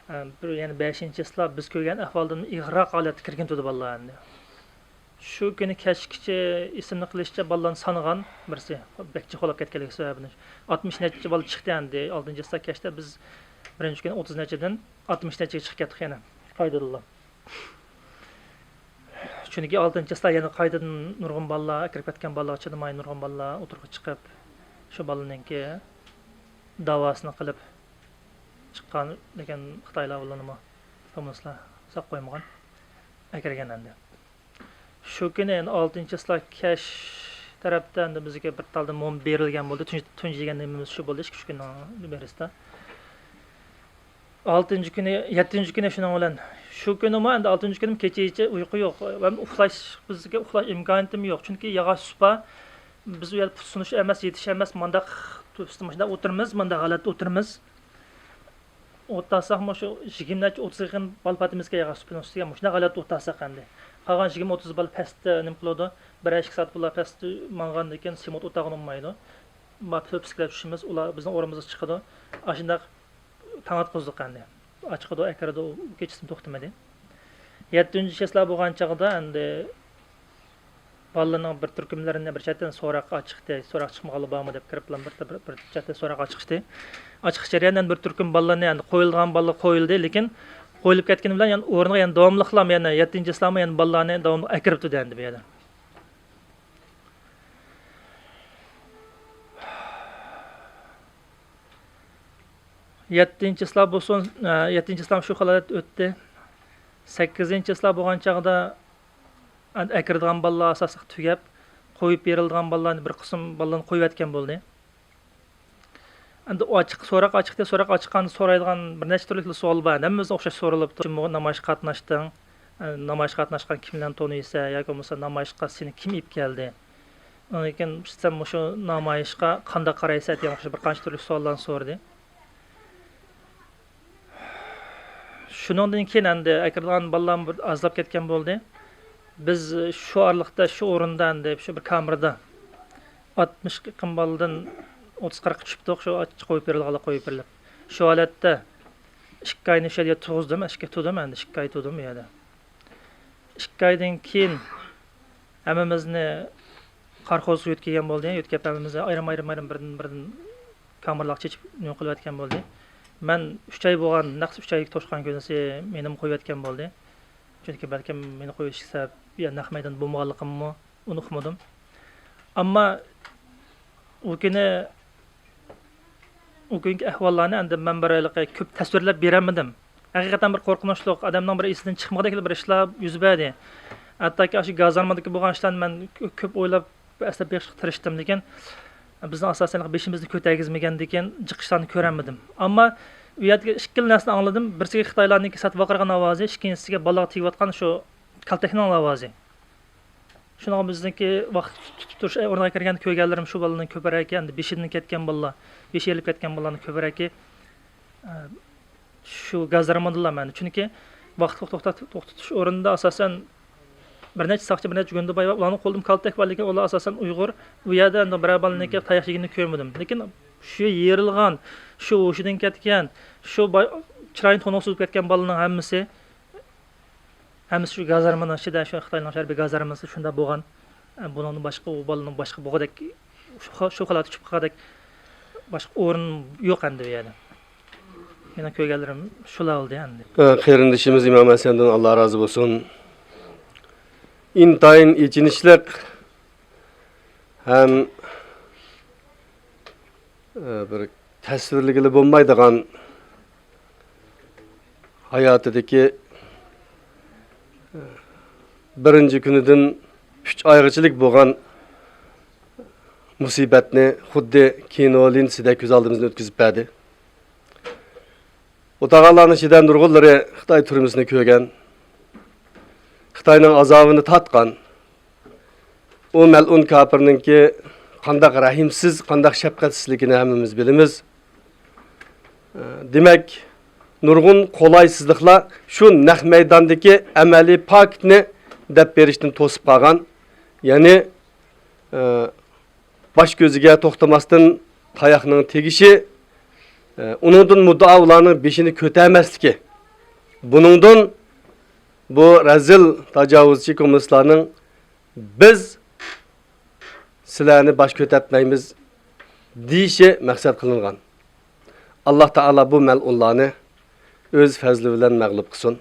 ئە، بىر يەنە بەشىنچى چىسلا بىز كۆرگەن ئەھۋالدىن ئېغىرراق ھالەتتە كىرگىن تۇردى بالىلار ئەمدى. شۇ كۈنى كەچكىچە ئېسىمنى قىلىشىچە بالىلارنى سانىغان بىرسى، بەك جىق بولاپ كەتكەنلىكى سەۋەبىدىن. ئاتمىش نەچچە بالا چىقتى ئەمدى. ئالتىنچى چىسلا كەچتە بىز بىرىنچى كۈنى ئوتتۇز نەچچىدىن ئاتمىش نەچچىگە چىقىپ كەتتۇق يەنە. قايتىدىنلا. چۈنكى ئالتىنچى چىسلا يەنە قايتىدىن نۇرغۇن بالىلار، ئەكىرىپ كەتكەن بالىلارغا چىدىماي نۇرغۇن بالىلار ئوتتۇرىغا چىقىپ، شۇ بالىنىڭكى داۋاسىنى قىلىپ چىققان، لېكىن خىتايلار ئۇلارنىمۇ، كوممۇنىستلار ساق قويمىغان، ئەكىرگەن ئەمدى. شۇ كۈنى ئەمدى ئالتىنچى چىسلا كەچ تەرەپتە ئەمدى بىزگە بىر تالدا موم بېرىلگەن بولدى. تۇنجى، تۇنجى يېگەن نېمىمىز شۇ بولدى، ئىككى، ئۈچ كۈننىڭ بېرىسىدا. ئالتىنچى كۈنى، يەتتىنچى كۈنى شۇنىڭ بىلەن، شۇ كۈنىمۇ ئەمدى ئالتىنچى كۈنىمۇ كېچىچە ئۇيقۇ يوق. ھەم ئۇخلاش، بىزگە ئۇخلاش ئىمكانىيىتىمۇ يوق. چۈنكى ياغاچ سۇپا، بىز ئۇ يەردە پۇت سۇنۇش ئەمەس، يېتىش ئەمەس، مانداق تۈپسىدە مۇشۇنداق ئولتۇرىمىز، مانداق ھالەتتە ئولتۇرىمىز. ئولتۇرساقمۇ شۇ يىگىرمە نەچچە، ئوتتۇز يېقىن بالا پاتىمىزغا يىغىپ سۈپىنىڭ ئۈستىگە مۇشۇنداق ھالەتتە ئولتۇرساق ئەمدى. قالغان يىگىرمە، ئوتتۇز بالا پەستە نېمە قىلىدۇ؟ بىرەر ئىككى سائەت بالا پەستە ماڭغاندىن كېيىن سېمونت ئولتۇرغىلى بولمايدۇ. ما پۈتۈپ سىكلەپ چۈشىمىز، ئۇلار بىزنىڭ ئورنىمىزغا چىقىدۇ. ئاشۇنداق تاڭ ئاتقۇزدۇق ئەمدى. ئاچىقىدۇ، ئەكىرىدۇ، ئۇ كېچىسىمۇ توختىمىدى. يەتتىنچى چىسلا بولغان چاغدا ئەمدى بالىلارنىڭ بىر تۈركۈملىرىنى بىر چەتتىن سوراققا ئاچىقتى، سوراق چىقمىغانلار بارمۇ دەپ كىرىپ، بىر، بىر، بىر چەتتىن سوراققا ئاچىقىشتى. ئاچىقىش جەريانىدا يەنە بىر تۈركۈم بالىلارنى، يەنى قويۇلىدىغان بالىلار قويۇلدى، لېكىن قويۇلۇپ كەتكىنى بىلەن يەنە ئورنىغا يەنە داۋاملىقلام يەنە يەتتىنچى چىسلامۇ يەنە بالىلارنى داۋاملىق ئەكىرىپتۇ دەيدۇ بۇ يەردە. يەتتىنچى چىسلا بولسۇن، ئە، يەتتىنچى چىسلا شۇ خىل ھالەت ئۆتتى. سەككىزىنچى چىسلا بولغان چاغدا ئەكىرىدىغان بالىلار ئاساسلىق تۈگەپ، قويۇپ بېرىلىدىغان بالىلارنى بىر قىسىم بالىلارنى قويۇۋەتكەن بولدى. ئەمدى ئاچىق، سوراق ئاچىقتى، سوراق ئاچىققاندا سورايدىغان بىر نەچچە تۈرلۈك سوئال بار. ھەممىمىزدىن ئوخشاش سورىلىپتۇ. نامايىشقا قاتناشتىڭ، ئە، نامايىشقا قاتناشقان كىملەرنى تونۇيسەن ياكى بولمىسا نامايىشقا سېنى كىم ئېلىپ كەلدى؟ ئاندىن كېيىن سەن مۇشۇ نامايىشقا قانداق قارايسەن دېگەن ئوخشاش بىر قانچە تۈرلۈك سوئاللارنى سورىدى. شۇنىڭدىن كېيىن ئەمدى ئەكىرىدىغان بالىلارمۇ بىر ئازلاپ كەتكەن بولدى. بىز شۇ ئارىلىقتا شۇ ئورۇندا ئەمدى شۇ بىر كامېردا ئاتمىشقا يېقىن بالىدىن ئوتتۇز قىرىققا چۈشۈپتۇق، شۇ قويۇپ بېرىلغانلار قويۇپ بېرىلىپ. شۇ ھالەتتە ئىككى ئاينى شۇ يەردە تۇرغۇزدۇم، ئىككى تۇردۇم، ئەمدى ئىككى ئاي تۇردۇم ئۇ يەردە. ئىككى ئايدىن كېيىن ھەممىمىزنى قارا قوزۇققا يۆتكىگەن بولدى. يۆتكەپ ھەممىمىزنى ئايرىم، ئايرىم، ئايرىم بىردىن، بىردىن كامېرلارغا چېچىپ نېمە قىلىۋەتكەن بولدى. مەن ئۈچ ئاي بولغان، نەق ئۈچ ئاي توشقان كۈنىسى مېنىمۇ قويۇۋەتكەن بولدى. چۈنكى بەلكىم مېنى قويۇش سەۋەب يا نەق مەيداندا بولمىغانلىقىممۇ، ئۇنى ئۇقمىدىم. ئەمما ئۇ كۈنى ئۇ كۈنكى ئەھۋاللارنى ئەمدى مەن بىر ھېلىقى كۆپ تەسۋىرلەپ بېرەلمىدىم. ھەقىقەتەن بىر قورقۇنچلۇق، ئادەمنىڭ بىر ئېسىدىن چىقمىغۇدەكلا بىر ئىشلار يۈز بەردى. ھەتتاكى ئاشۇ گازارمىدىكى بولغان ئىشلارنى مەن كۆ-، كۆپ ئويلاپ، ئەسلەپ بېقىشقا تىرىشتىم، لېكىن بىزنىڭ ئاساسەن بېشىمىزنى كۆتەرگۈزمىگەندىكىن جىق ئىشلارنى كۆرەلمىدىم. ئەمما ئۇ يەردىكى ئىككىلا نەرسىنى ئاڭلىدىم. بىرسىگە خىتايلارنىڭكى ساتىۋاقىرىغان ئاۋازى، ئىككىنچىسىگە بالىغا تېگىۋاتقان شۇ كالتەكنىڭ ئاۋازى. شۇنىڭغا بىزنىڭكى ۋاقىت تۇتۇپ تۇرۇش ئورنىغا كىرگەندە كۆرگەنلىرىم شۇ بالىنىڭ كۆپرەكى، ئەمدى بېشىدىن كەتكەن بالىلار، بېشى ئېرىلىپ كەتكەن بالىلارنىڭ كۆپرەكى، ئە، شۇ گازارمىدىلا مەن. چۈنكى ۋاقىت توختات-، توختىتىش ئورنىدا ئاساسەن بىر نەچچە ساقچى، بىر نەچچە گۇندىباي بار. ئۇلارنىڭ قولىدا كالتەك بار، لېكىن ئۇلار ئاساسەن ئۇيغۇر. ئۇ يەردە ئەمدى بىرەر بالىنىڭكى تاياق يېگىنىنى كۆرمىدىم. لېكىن شۇ يېرىلغان، شۇ ھوشىدىن كەتكەن، شۇ با-، چىرايىنى تونۇق سۈزۈپ كەتكەن بالىنىڭ ھەممىسى ھەممىسى شۇ گازارمىنىڭ ئىچىدە، شۇ خىتاينىڭ ھەربىي گازارمىسى شۇنداق بولغان. بۇنىڭدىن باشقا ئۇ بالىنىڭ باشقا بولغۇدەك، شۇ خىل-، شۇ خىل چۈشۈپ قالغۇدەك باشقا ئورۇن يوق ئەمدى بۇ يەردە. مېنىڭ كۆرگەنلىرىم شۇلار بولدى ئەمدى. قېرىندىشىمىز ئىمام ھەسەندىن ئاللا رازى بولسۇن. ئىنتايىن ئېچىنىشلىق ھەم، ئە، بىر تەسۋىرلىگىلى بولمايدىغان ھاياتىدىكى، ئە، بىرىنچى كۈنىدىن ئۈچ ئايغىچىلىك بولغان مۇسىبەتنى خۇددى كىنو لېنتىسىدەك كۆز ئالدىمىزدىن ئۆتكۈزۈپ بەردى. ئولتۇرغانلارنىڭ ئىچىدە نۇرغۇنلىرى خىتاي تۈرمىسىنى كۆرگەن، خىتاينىڭ ئازابىنى تارتقان، ئۇ مەلئۇن كاپىرنىڭكى قانداق رەھىمسىز، قانداق شەپقەتسىزلىكىنى ھەممىمىز بىلىمىز. دېمەك، نۇرغۇن قولايسىزلىقلار شۇ نەق مەيداندىكى ئەمەلىي پاكىتنى دەپ بېرىشتىن توسۇپ قالغان. يەنى، باش كۆزىگە توختىماستىن تاياقنىڭ تېگىشى، ئۇنىڭدىن مۇددىئا ئۇلارنىڭ بېشىنى كۆتەرمەسلىكى. بۇنىڭدىن بۇ رەزىل تاجاۋۇزچى كوممۇنىستلارنىڭ «بىز سىلەرنى باش كۆتەرتمەيمىز» دېيىشى مەقسەت قىلىنغان. ئاللا تائالا بۇ مەلئۇنلارنى ئۆز پەزلى بىلەن مەغلۇپ قىلسۇن.